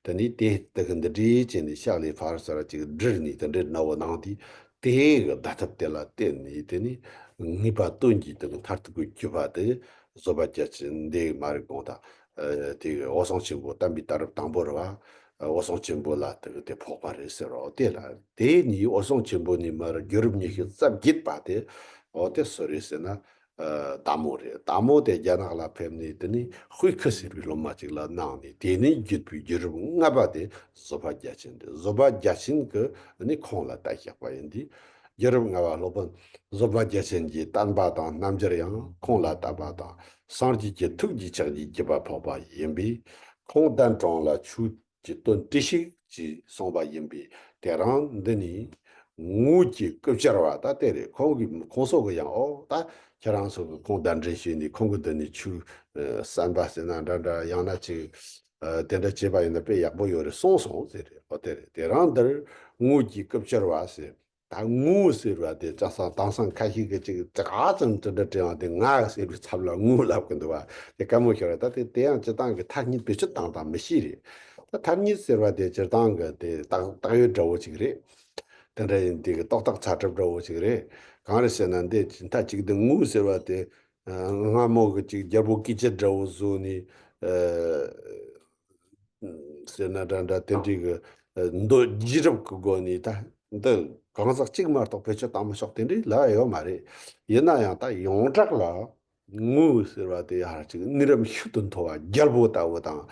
དེ་ནས་དེ་དེ་གི་འདི་འདྲའི་བྱས་ནས་ཕྱག་ལས་ཕར་ཚུར་ཅིག་བསྒྲིལ་ནས་དེ་འདྲའི་རྣ་བ་གནང་དུས་དེ་གི་བརྡ་ཐབས་དེ་ལ་བརྟེན་ནས་དེ་ནས་ངེས་པ་དོན་གྱི་དེ་གི་མཐར་ཐུག་གི་གྱུར་པ་དེ་བཟོད་པ་རྒྱ་ཆེན་འདི་མ་རིག་གོང་དང་། ཨ་དེ་འོད་སྲུང་ཆེན་པོ་བསྟན་པའི་དུས་རབས་དང་པོ་རེད་བ། འོད་སྲུང་ཆེན་པོ་ལ་དེ་དེ་ཕོག་པ་རེད་ཟེར་རོ། དེ་ལ་དེ་ནི་འོད་སྲུང་ཆེན་པོ་ནས་མར་རྒྱུད་རབས་ཉི་ཤུ་རྩ་བརྒྱད་པ་དེ་འོ་དེ་སུ་རེད་ཟེར་ན། ཨ་དཱ་མོ་རེད། དཱ་མོ་དེ་རྒྱ་ནག་ལ་ཕེབས་ནས་དེ་ནི་ཧུའེ་ཁི་ཟེར་བའི་སློབ་མ་ཅིག་ལ་གནང་ནས་དེ་ནས་བརྒྱུད་པའི་རྒྱུད་རབས་ལྔ་པ་དེ་བཟོད་པ་རྒྱ་ཆེན་རེད། བཟོད་པ་རྒྱ་ཆེན་གྱིས་ནི་ཁོང་ལ་བསྟན་བཞག་པ་ཡིན་དུས། རྒྱུད་རབས་ལྔ་པ་སློབ་དཔོན་བཟོད་པ་རྒྱ་ཆེན་གྱིས་བསྟན་པ་དང་རྣམ་འགྱུར་ཡང་ཁོང་ལ་བསྟན་པ་དང་སངས་རྒྱས་ཀྱི་ཐུགས་ཀྱི་ཕྱག་རྒྱའི་བརྒྱུད་པ་ཕོག་པ་ཡིན་པས། ཁོང་གདན་དྲུང་ལ་ཆོས་ཀྱི་དོན་བྲིས་ཤིག་ཅེས་གསུངས་པ་ཡིན་པས། དེ་རིང་འདི་ནི་ངོས་ཀྱི་སྐུ་བཅར་བ་ད་དེ་རེད། ཁོང་གིས་ཁོང་ཚོ་གི་ཡང་འོ་ད་ཁྱེད་རང་ཚོ་གི་ཁོང་གདན་འདྲེན་བྱས་ནས་ཁོང་གི་འདི་ནས་ཆོས་གསན་པ་ཟེར་ན་འདྲ་འདྲ་ཡང་ན་ཅིག་དེ་འདྲ་བྱས་པ་ཡིན་ན་དཔེ་ཡག་པོ་ཡོད་རེད་གསུངས་སོང་ཟེར་རེད། འོ་དེ་རེད། དེ་རིང་འདིར་ངོས་ཀྱི་སྐུ་བཅར་བ་ཟེར། ད་ངོ་ཟེར་བ་དེ་ལྕགས་སང་དེང་སང་ཁ་ཤས་ཀྱིས་ཅིག་ཅི་ག་ཙམ་དེ་འདྲ་དྲན་ཡང་དེ་ང་ཟེར་བའི་ཚབ་ལ་ངོ་ལབ་གི་འདུག་བ། དེ་དཀའ་མོ་ཤོར་བ། ད་དེ་དེ་ཡང་སྤྱིར་བཏང་གི་ཐ་སྙད་བེད་སྤྱོད་བཏང་སྟངས་མི་ཤེས་རེད། ད་ཐ་སྙད་ཟེར་བ་དེ་སྤྱིར་བཏང་གི་དེ་རྟགས་རྟགས་ཡོད་འདྲ་བོ་ཅིག་རེད། དེ་འདྲ་ཡིན་དེ་གི་རྟོག་བཏགས་ཚ་གྲབས་འདྲ་བོ་ཅིག་རེད། གང་རེད་ཟེར་ན་འདི་མཐའ་གཅིག་ཏུ་ངོ་ཟེར་བ་དེ་སྔ་མོ་གི་ཅིག་རྒྱལ་པོ་སྐུ་བཅར་འདྲ་བོ་བཟོས་ནས། ཟེར་ན་འདྲ་འདྲ་དེ་འདྲའི་གི་མདོ་རྒྱུད་རབས་ཀྱི་སྒོ་ནས་ད་འདི་གང་ཟག་གཅིག་མ་གཏོགས་བེད་སྤྱོད་བཏང་མི་ཆོག་དེ་འདྲའི་ལབ་ཡོད་མ་རེད། ཡིན་ན་ཡང་ད་ཡོངས་གྲགས་ལ་ངོ་ཟེར་བ་དེ་ཡར་ཅིག་གནས་རབས་ཤུལ་དུ་མཐོ་བ་རྒྱལ་པོ་ལྟ་བུ་དང་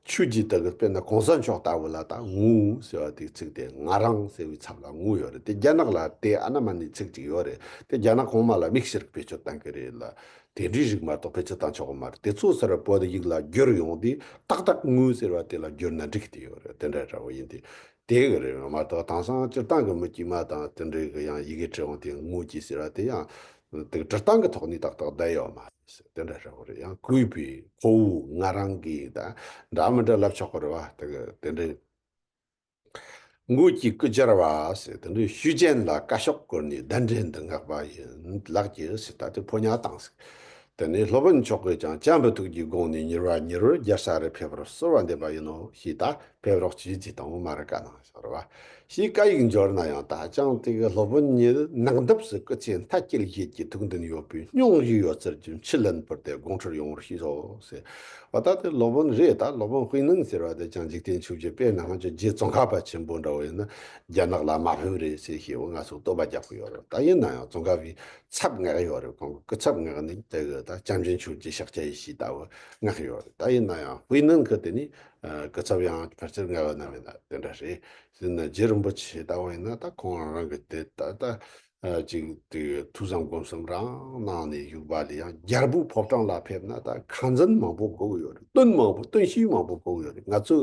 ཆོས་ཀྱི་དེ་གི་དཔེར་ན་གོང་ས་མཆོག་ལྟ་བུ་ལ་ད་ངོ་ཟེར་བ་དེའི་ཚིག་དེ་ང་རང་ཟེར་བའི་ཚབ་ལ་ངོ་ཡོད་རེད། དེ་རྒྱ་ནག་ལ་དེ་ཨ་ན་མ་ནའི་ཚིག་ཅིག་ཡོད་རེད། དེ་རྒྱ་ནག་གོང་མ་ལ་དམིགས་བསལ་བེད་སྤྱོད་བཏང་གི་རེད་ལ། དེ་འདྲའི་རིགས་མ་གཏོགས་ཕལ་ཆེར་བཏང་ཆོག་གི་མ་རེད། དེ་ཚོ་ཟེར་བ་བོད་ཡིག་ལ་བསྒྱུར་ཡོང་དུས་ཏག་ཏག་ངོ་ཟེར་བ་དེ་ལ་བསྒྱུར་ན་འགྲིག་གི་དེ་ཡོད་རེད། དེ་འདྲ་འདྲ་བོ་ཡིན་དུས་དེ་གི་རེད་མ་གཏོགས་དེང་སང་སྤྱིར་བཏང་གི་མི་དཀྱུས་མ་དང་དེ་འདྲའི་གི་ཡང་ཡི་གེ་བྲིས་འོང་དུས་ངོ་ཅིག་ཟེར་བ་དེ་ཡང་དེ་འབྲི་སྟངས་ཀྱི་ཐོག་ནས་ཏག་ཏག་བསྡད་ཡོད་མ་རེད། དེ་འདྲ་འདྲ་བོ་རེད། ཡང་གུས་པའི་ཁོ་བོ་ང་རང་གིས་ད་འདྲ་མི་འདྲ་ལབ་ཆོག་གི་རེད་བ། དེ་གི་དེ་འདྲའི། མགོ་གི་སྐུ་སྦྱར་བ་ཟེར། དེ་འདྲའི་ཞུས་ཅན་ལ་བཀའ་ཤོག་བསྐུར་ནས་གདན་འདྲེན་དུ་མངགས་པ་ཡིན་ལགས་ཀྱི་ཟེར། ད་དེ་ཕོ་ཉ་བཏང་ཟེར། དེ་ནས་སློབ་དཔོན་མཆོག་གིས་ཀྱང་བྱམས་པའི་ཐུགས་ཀྱི་དགོངས་ནས་མྱུར་བ་མྱུར་བར་རྒྱལ་ས་རུ་ཕེབས་པར་གསོལ་བ་འདེབས་པ་ཡིན་ནོ་ཞེས་ད་ཕེབས་རོགས་ཞེས་ཅིག་དང་མ་ར་བཀའ་གནང་ཞོར་བ། ཞེས་བཀའ་ཡིག་འབྱོར་ན་ཡང་ད་ཅང་དེ་གི་སློབ་དཔོན་ཉིད་ནགས་འདབས་སུ་སྐུ་ཚེ་མཐའ་བསྐྱལ་བཞེད་ཀྱི་ཐུགས་འདུན་ཡོད་པས་སྙུང་བཞེས་ཡོད་ཚུལ་གྱི་མཆུ་ལན་ཕུལ་ཏེ་དགོངས་འཁྲོལ་ཡོང་བར་ཞུས་སོ་ཟེར། བ་ད་དེ་སློབ་དཔོན་རེད། ད་སློབ་དཔོན་དཔེ་ནན་ཟེར་བ་དེ་ཀྱང་འཇིག་རྟེན་ཆོས་བརྒྱད་དཔེར་ན་ང་ཚོ་རྗེ་ཙོང་ཁ་པ་ཆེན་པོ་འདྲ་བོ་ཡིན་ན་རྒྱ་ནག་ལ་མ་ཕེབས་རེད་ཟེར་ཞེས་བོ་ང་ཚོ་བསྟོད་པ་རྒྱག་གི་ཡོད་རེད། ད་ཡིན་ན་ཡང་ཙོང་ཁ་པའི་ཚབ་མངགས་ཡོད་རེད། ཁོང་གི་སྐུ་ཚབ་མངགས་ནས་དེ་གི་ད་བྱམས་ཆེན་ཆོས་ཀྱི་ཕྱག་རྒྱ་ཡེ་ཤེས་ལྟ་བུ་མངགས་ཡོད་རེད། ད་ཡིན་ན་ཡང་དཔེ་ནན་གི་དེ་ནི་སྐུ་ཚབ་ཡང་ཕལ་ཆེར་མངགས་ཡོད་ན་མེད་ན་དེ་འདྲ་རེད། ཟེར་ན་རྗེ་རིན་པོ་ཆེ་ལྟ་བུ་ཡིན་ན་ད་ཁོང་རང་གི་དེ་ད་ད་ཅིག་དེ་ཐོས་བསམ་སྒོམ་གསུམ་རང་གནང་ནས་བཞུགས་པ་ལས་ཡང་རྒྱལ་པོའི་ཕོ་བྲང་ལ་ཕེབས་ན་ད་ཁ་འཛིན་མང་པོ་དགོས་ཀྱི་ཡོད་རེད། བསྟུན་མང་པོ་བསྟུན་ཤུགས་མང་པོ་དགོས་ཀྱི་ཡོད་རེད། ང་ཚོ་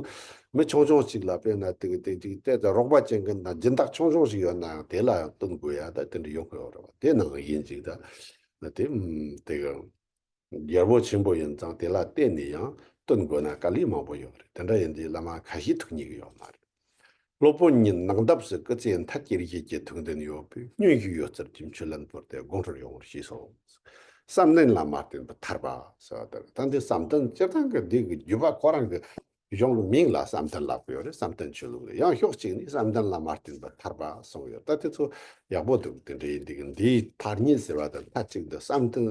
མི་ཆུང་ཆུང་ཅིག་ལ་དཔེར་ན་དེ་གི་དེ་ཅིག་ལྟས་ད་རོགས་པ་ཅན་གྱི་ན་སྦྱིན་བདག་ཆུང་ཆུང་ཞིག་ཡོད་ན་ཡང་དེ་ལ་ཡང་བསྟུན་དགོས་ཡ་ད་དེ་འདྲ་ཡོང་གི་ཡོད་རེད་བ། དེ་ནང་ཡིན་ཅིག་ད་དེ་དེ་གི་རྒྱལ་པོ་ཆེན་པོ་ཡིན་ཙང་དེ་ལ་བརྟེན་ནས་ཡང་བསྟུན་དགོས་ན་དཀའ་ལས་མང་པོ་ཡོད་རེད། དེ་འདྲ་ཡིན་དུས་བླ་མ་ཁ་ཤས་ཐུག་ཉེ་གི་ཡོད་མ་རེད། སློབ་དཔོན་ཉིད་ནགས་འདབས་སུ་སྐུ་ཚེ་མཐའ་བསྐྱལ་བཞེད་ཀྱི་ཐུགས་འདུན་ཡོད་པས་སྙུང་བཞེས་ཡོད་ཚུལ་གྱི་མཆུ་ལན་ཕུལ་ཏེ་དགོངས་འཁྲོལ་ཡོང་བར་ཞུས་སོ། བསམ་གཏན་ལ་མ་བརྟེན་པར་ཐར་པ་ཟེར་བ་ལྟར་ད་འདི་བསམ་གཏན་སྤྱིར་བཏང་གི་འདི་གི་བརྒྱུད་པ་ཁོ་རང་གི་གཞུང་གི་མིང་ལ་བསམ་གཏན་ལབ་ཀྱི་ཡོད་རེད། བསམ་གཏན་ཆོས་ལུགས་རེད། ཡང་ཕྱོགས་གཅིག་ནས་བསམ་གཏན་ལ་མ་བརྟེན་པར་ཐར་པ་གསུངས་ཡོད། ད་དེ་ཚོ་ཡག་པོ་འདུག་དེ་འདྲ་ཡིན་དུས་འདིའི་ཐ་སྙད་ཟེར་བ་དང་མཐའ་གཅིག་ཏུ་བསམ་གཏན་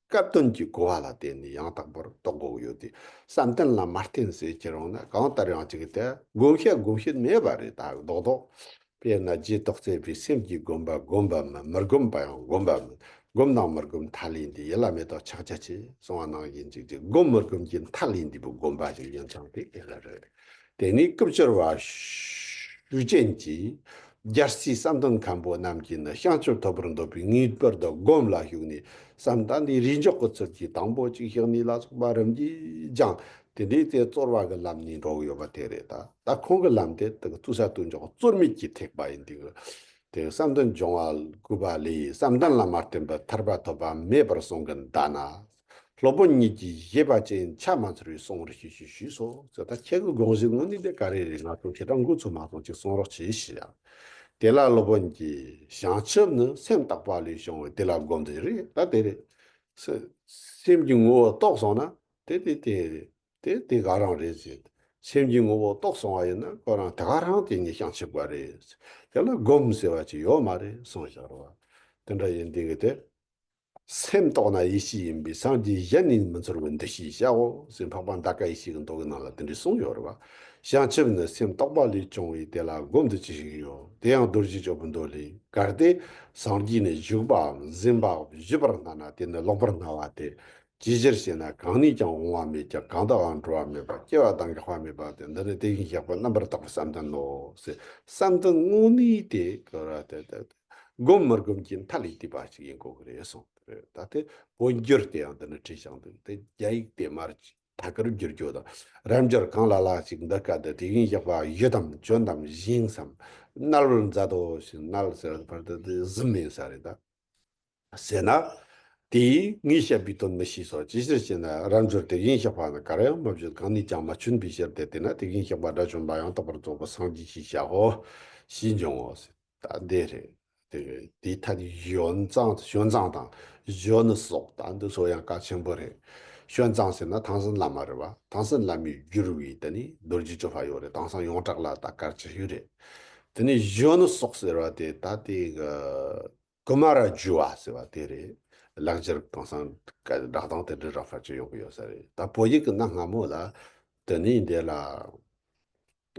སྐབས་དོན་གྱི་གོ་བ་ལ་བརྟེན་ནས་ཡང་དག་པར་རྟོགས་དགོས་ཡོད་དེ། བསམ་གཏན་ལ་མ་བརྟེན་ཟེར་ཁྱེར་ཡོང་ན་གང་ལྟར་ཡང་གཅིག་དེ་སྒོམ་བྱེད་སྒོམ་བྱེད་མེད་པ་རེད། ད་རྡོག་རྡོག་དཔེར་ན་རྗེས་ཐོག་བརྩེགས་པའི་སེམས་ཀྱིས་བསྒོམ་པ་བསྒོམ་པ་མིན། མི་བསྒོམ་པ་ཡང་བསྒོམ་པ་མིན། བསྒོམ་དང་མི་བསྒོམ་མཐའ་ལས་འདས། ཡིད་ལ་མེ་ཏོག་ཆག་ཆག་ཆེ་གསུངས་པ་ནང་བཞིན་གཅིག་གཅིག་བསྒོམ་མི་བསྒོམ་གྱི་མཐའ་ལས་འདས་པའི་བསྒོམ་པ་ཞིག་ཡིན་ཙང་དེ་ཡིད་ལ་རེད། དེ་ནས་སྐུ་བཅར་བ་ཞུ་ཅན་གྱིས་རྒྱལ་སྲས་བསམ་གཏན་མཁན་པོ་རྣམས་ཀྱིས་ནི་བྱང་ཆུབ་ཐོབ་པར་འདོད་པའི་ངེས་པར་དུ་སྒོམ་ལ་ཞུགས་ནས་བསམ་གཏན་འདི་རིས་འཇོག་གི་ཚུལ་གྱིས་དང་པོ་གཅིག་ཞག་གཉིས་ལ་སོགས་པ་རིམ་གྱིས་སྦྱངས། དེ་འདྲའི་དེ་རྩོལ་བ་གི་ལམ་ནས་འགྲོ་གི་ཡོད་པ་དེ་རེད། ད་ད་ཁོང་གི་ལམ་དེ་དེ་གི་ཐུག་ས་དུ་འཇོག་རྩོལ་མེད་ཀྱི་ཐེག་པ་ཡིན་དུས་དེ་བསམ་གཏན་སྦྱོང་བ་དགོས་པ་ལས་བསམ་གཏན་ལ་མ་བརྟེན་པར་ཐར་པ་ཐོབ་པ་མེད་པར་གསུངས་ཀྱི་འདའ་ན། སློབ་དཔོན་ཉིད་ཀྱིས་བཞེད་པ་ཅན་ཆ་མ་འཚལ་བའི་གསུང་བར་ཞུ་ཞུ་ཞུས་སོ་ཟེར། ད་ཁྱེད་ཀྱི་དགོངས་གཞི་དངོས་གནས་དེ་ག་རེ་རེད། ང་ཚོ་ཁྱེད་རང་མགོ་ཚོས་མ་སོང་ཅིག་གསུང་རོགས་བྱེད་ཞུ་ཡ། དེ་ལ་སློབ་དཔོན་གྱིས་བྱང་ཆུབ་ནི་སེམས་རྟོག་པ་ལས་བྱུང་བས་དེ་ལ་བསྒོམ་དུ་རེད། ད་དེ་རེད། སེམས་ཀྱི་ངོ་བོ་རྟོགས་སོང་ན་དེ་དེ་དེ་རེད། དེ་དེ་ག་རང་རེད་ཟེར། སེམས་ཀྱི་ངོ་བོ་རྟོགས་སོང་བ་ཡིན་ན་ཁོ་རང་དེ་ག་རང་དེ་ཉིད་བྱང་ཆུབ་པ་རེད། དེ་ལ་སྒོམ་ཟེར་བ་ཅིག་ཡོད་མ་རེད་གསུངས་བཞག་རེད་བ། དེ་འདྲ་ཡིན་དུས་ཀྱི་དེ། སེམས་རྟོགས་ན་ཡེ་ཤེས་ཡིན་པས་སངས་རྒྱས་གཞན་ནས་མི་འཚོལ་བའི་འདུ་ཤེས་བྱའོ་ཟེར། འཕགས་པ་འདའ་ཀ་ཡེ་ཤེས་ཀྱི་མདོ་གི་ནང་ལ་དེ་འདྲ་གསུངས་ཡོད་རེད་བ། བྱང་ཆུབ་ནི་སེམས་རྟོག་པ་ལས་བྱུང་བས་དེ་ལ་སྒོམ་དུ་ཅི་ཞིག་ཡོད། དེ་ཡང་རྡོ་རྗེ་སྤྱོད་པའི་མདོ་ལས། གལ་ཏེ་སངས་རྒྱས་ནི་བཞུགས་པའམ་གཟིམས་པའམ་བཞུད་པར་སྣང་ན་དེ་ནི་ལོག་པར་སྣང་བ་སྟེ། ཅིའི་ཕྱིར་ཞེ་ན། གང་ནས་ཀྱང་འོང་བ་མེད་ཀྱང་། གང་དུའང་འགྲོ་བ་མེད་པ། སྐྱེ་བ་དང་འགག་པ་མེད་པ་སྟེ། འདི་ནི་དེ་བཞིན་གཤེགས་པ་རྣམ་པར་དག་པའི་བསམ་གཏན་ནོ་ཟེར། བསམ་གཏན་དངོས་གནས་དེ་ག་ར་དེ་དེ་སྒོམ་མི་སྒོམ་གྱི་མཐའ་ལས་འདས་པ་ཞིག་ཡིན་དགོས་ཀྱི་རེད་གསུངས་རེད། ད་དེ་བོད་འགྱུར་དེ་ཡང་འདི་ནི་བྲིས་བཞག་འདུག་དེ་རྒྱ་ཡིག་དེ་མར་ཐད་ཀར་བསྒྱུར་རྒྱུ་དང་། རབ་འབྱོར་གང་ལ་ལ་ཞིག་འདི་སྐད་དུ། དེ་བཞིན་གཤེགས་པ་ཡོད་དམ་བྱོན་དམ་བཞེངས་སམ། མནལ་བར་མཛད་དོ་ཞེས། མནལ་ཟེར་བར་དུ་དེ་གཟིམ་མིན་ས་རེད་ད། ཟེར་ན། དེས་ངས་བཤད་པའི་དོན་མི་ཤེས་སོ། ཅིའི་ཕྱིར་ཞེ་ན། རབ་འབྱོར་དེ་བཞིན་གཤེགས་པ་ནི་གར་ཡང་མ་བྱོན། གང་ནས་ཀྱང་མ་བྱོན་པའི་ཕྱིར་ཏེ། དེས་ན་དེ་བཞིན་གཤེགས་པ་དགྲ་བཅོམ་པ་ཡང་དག་པར་རྫོགས་པའི་སངས་རྒྱས་ཞེས་བྱའོ་ཞེས་འབྱུང་ངོ་ཟེར། ད་འདི་རེད། དེ་དེའི་ཐད་ནས་བྱོན་ཙང་བྱོན་ཙང་དང་བྱོན་ནི་སོགས་ད་འདི་ཚོ་ཡང་གལ་ཆེན་པོ་རེད། བྱོན་ཙང་ཟེར་ན་ཐང་སན་བླ་མ་རེད་བ། ཐང་སན་བླ་མས་བསྒྱུར་བའི་དེ་ནི་རྡོ་རྗེ་གཅོད་པ་ཡོད་རེད། དེང་སང་ཡོངས་གྲགས་ལ་ད་གལ་ཆེ་ཤོས་རེད། དེ་ནི་བྱོན་ནི་སོགས་ཟེར་བ་དེ་ད་དེ་གི་ཀུ་མ་ར་ཇུ་བ་ཟེར་བ་དེ་རེད། ལེགས་སྦྱར་དེང་སང་སྒྲ་གདངས་དེ་འདྲ་རག་ཕལ་ཆེར་ཡོང་གི་ཡོད་ས་རེད། ད་བོད་ཡིག་གི་གནའ་སྔ་མོ་ལ་དེ་ནི་འདི་ལ་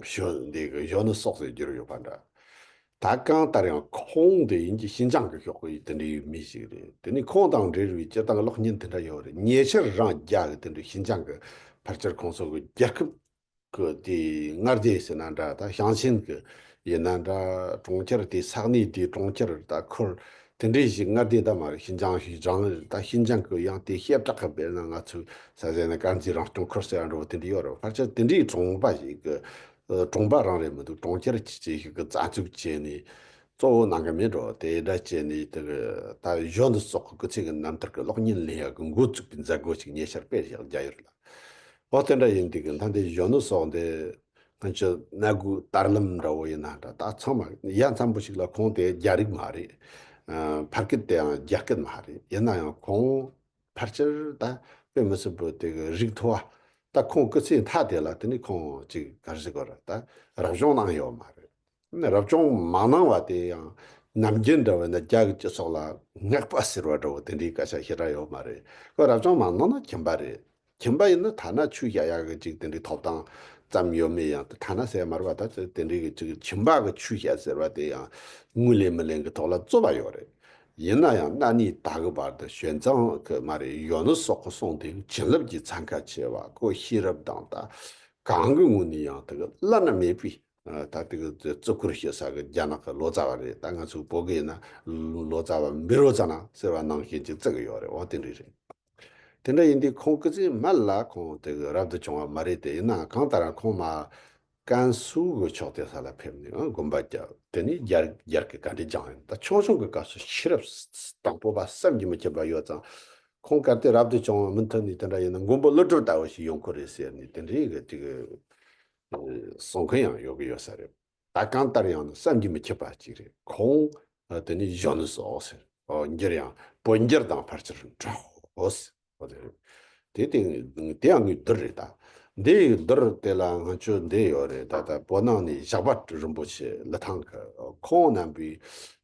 ཞོ་འདི་གི་ཞོ་ནི་སོགས་ཟེར་བསྒྱུར་ཡོད་པ་འདྲ། ད་གང་ལྟར་ཡང་ཁོང་དེ་ཡིན་གྱི་ཤིན་ཅང་གི་ཤོག་གི་དེ་འདྲའི་མི་ཞིག་རེད། དེ་ནི་ཁོང་དང་འབྲེལ་བའི་སྤྱིར་བཏང་གློག་བརྙན་དེ་འདྲ་ཡོད་རེད། ཉེ་ཆར་རང་རྒྱ་གི་དེ་འདྲའི་ཤིན་ཅང་གི་ཕལ་ཆེར་ཁོང་ཚོ་གི་རྒྱལ་ཁབ་གི་དེ་མངའ་སྡེ་ཟེར་ན་འདྲ། ད་ཞིང་ཆེན་གི་ཡིན་ན་འདྲ། གྲོང་ཁྱེར་དེ་ས་གནས་དེ་གྲོང་ཁྱེར་ད་ཁུལ་དེ་འདྲའི་ཞིག་མངའ་སྡེ་ད་མ་རེད། ཤིན་ཅང་ཞིག་རང་རེད། ད་ཤིན་ཅང་གི་ཡང་དེ་བྱེ་བྲག་གི་དཔེར་ན་ང་ཚོའི་ས་ཟེར་ན་དཀར་མཛེས་རང་སྐྱོང་ཁུལ་ཟེར་ཡ་འདྲ་བོ་དེ་འདྲ་ཡོད་རེད། ཕལ་ཆེར་དེ་འདྲའི་གྲོང་པ་ཞིག་གི་གྲོང་པ་རང་རེད་མི་འདུག་གྲོང་ཁྱེར་ཆེ་ཆེ་ཞིག་གི་རྩ་འཛུགས་བྱས་ནས་གཙོ་བོ་གནང་གི་མེད་འགྲོ། དེ་འདྲ་བྱས་ནས་དེ་གི་ད་གཞོན་ནུ་སོགས་ཀྱི་སྐུ་ཚེ་གི་རྣམ་ཐར་གྱི་གློག་བརྙན་ལེན་ཡག་གི་འགོ་བཙུགས་པའི་མཛད་སྒོ་ཞིག་ཉེ་ཆར་སྤེལ་བཞག་རྒྱ་ཡུལ་ལ། འོ་དེ་འདྲ་ཡིན་དུས་ཀྱི་ད་འདི་གཞོན་ནུ་སོགས་འདི་ ང་ཚོ་སྣ་དགུ་དར་ལམ་འདྲ་བོ་ཡིན་ན་འདྲ། ད་ཚང་མ་ཡ་མཚན་པོ་ཞིག་ལ་ཁོང་དེ་རྒྱ་རིགས་མ་རེད། ཨ། ཕ་སྐད་དེའང་རྒྱ་སྐད་མ་རེད། ཡིན་ན་ཡང་ཁོང་ཕལ་ཆེར་ད་དཔེ་མི་སྲིད་པོ་དེ་གི་རིགས་མཐོ་བ། ད་ཁོང་སྐུ་ཚེ་མཐའ་དེ་ལ་དེ་ནི་ཁོང་ཅིག་ག་རེ་ཟེར་དགོས་རེད། ད་རབ་བྱུང་གནང་ཡོད་མ་རེད། རབ་བྱུང་མ་གནང་བ་དེ་ཡང་ནམ་རྒྱུན་འདྲ་བོ་ན་རྒྱ་གི་སྤྱི་ཚོགས་ལ་སྔགས་པ་ཟེར་བ་འདྲ་བོ་དེ་འདྲའི་སྐད་ཆ་ཞེ་དྲག་ཡོད་མ་རེད། ཁོ་རབ་བྱུང་མ་གནང་ན་ཁྱིམ་པ་རེད། ཁྱིམ་པ་ཡིན་ན་ཐ་ན་ཆོས་བཤད་ཡག་གི་ཅིག་དེ་འདྲའི་ཐོབ་ཐང་ཙམ་ཡོད་མེད་ཡང་ཐ་ན་ཟེར་མ་རེད་པ། ད་དེ་འདྲའི་གི་ཅིག་ཁྱིམ་པ་གི་ཆོས་བཤད་ཟེར་བ་དེ་ཡང་ངོས་ལེན་མི་ལེན་གི་ཐོག་ལ་རྩོད་པ་ཡོད་རེད། ཡིན་ན་ཡང་གནའ་ནས་ད་གི་བར་དུ་ཞོན་ཙང་གི་མ་རེད། གཞོན་ནུ་སོགས་ཀྱི་གསུང་དེ་བྱིན་རླབས་ཀྱི་ཚན་ཁ་ཆེ་བ། ཁོ་ཤེས་རབ་དང་ད་གང་གི་ངོས་ནས་ཡང་དེ་གི་བླ་ན་མེད་པའི། ཨ། ད་དེ་གི་བརྩི་བཀུར་ཞུ་ས་གི་རྒྱ་ནག་གི་ལོ་ཙཱ་བ་རེད། ད་ང་ཚོ་བོད་གི་ཡིན་ན་ལོ་ཙཱ་བ་བཻ་རོ་ཙ་ན་ཟེར་བ་ནང་བཞིན་ཅིག་བརྩི་གི་ཡོད་རེད། འོ་དེ་འདྲ་རེད། དེ་འདྲ་ཡིན་དུས་ཁོང་སྐུ་ཚེ་སྨད་ལ་ཁོང་དེ་གི་རབ་ཏུ་བྱུང་བ་མ་རེད་དེ། ཡིན་ནའང་གང་ལྟར་ཁོང་མ་ཀན་སུའུ་གི་ཕྱོགས་དེ་ས་ལ་ཕེབས་ནས། ཨ། དགོན་པ་བརྒྱབ། དེ་ནས་རྒྱ་རྒྱ་གི་བཀའ་དྲིན་བསྐྱངས་ཡིན། ད་ཆུང་ཆུང་གི་སྐབས་སུ་ཤེས་རབ་དང་སྤོབས་པ་བསམ་གྱིས་མི་ཁྱབ་པ་ཡོད་ཙང་། ཁོང་གལ་ཏེ་རབ་ཏུ་བྱུང་བ་མུ་མཐུད་ནས་དེ་འདྲ་ཡིན་ན་མགོན་པོ་ཀླུ་སྒྲུབ་ལྟ་བུ་ཞིག་ཡོང་གི་རེད་ཟེར་ནས་དེ་འདྲའི་གི་ཅིག་གསུང་མཁན་ཡང་ཡོད་གི་ཡོད་ས་རེད། ད་གང་ལྟར་ཡང་ན་བསམ་གྱིས་མི་ཁྱབ་པ་ཅིག་རེད། ཁོང་དེ་ནི་གཞོན་ནུ་སོགས་ཟེར། འགྱུར་ཡང་བོད་འགྱུར་དང་ཕལ་ཆེར་འདྲའོ་ཟེར། འོ་དེ་རེད། དེ་དེ་དེ་ཡང་ངའི་རྡུལ་རེད། ད་འདི་ཡི་རྡུལ་དེ་ལ་ང་ཚོ་འདི་ཡོད་རེད། ད་ལྟ་བོད་ནང་ནས་ཞགས་པ་རིན་པོ་ཆེ་ལི་ཐང་གི་ཁོང་རྣམ་པའི་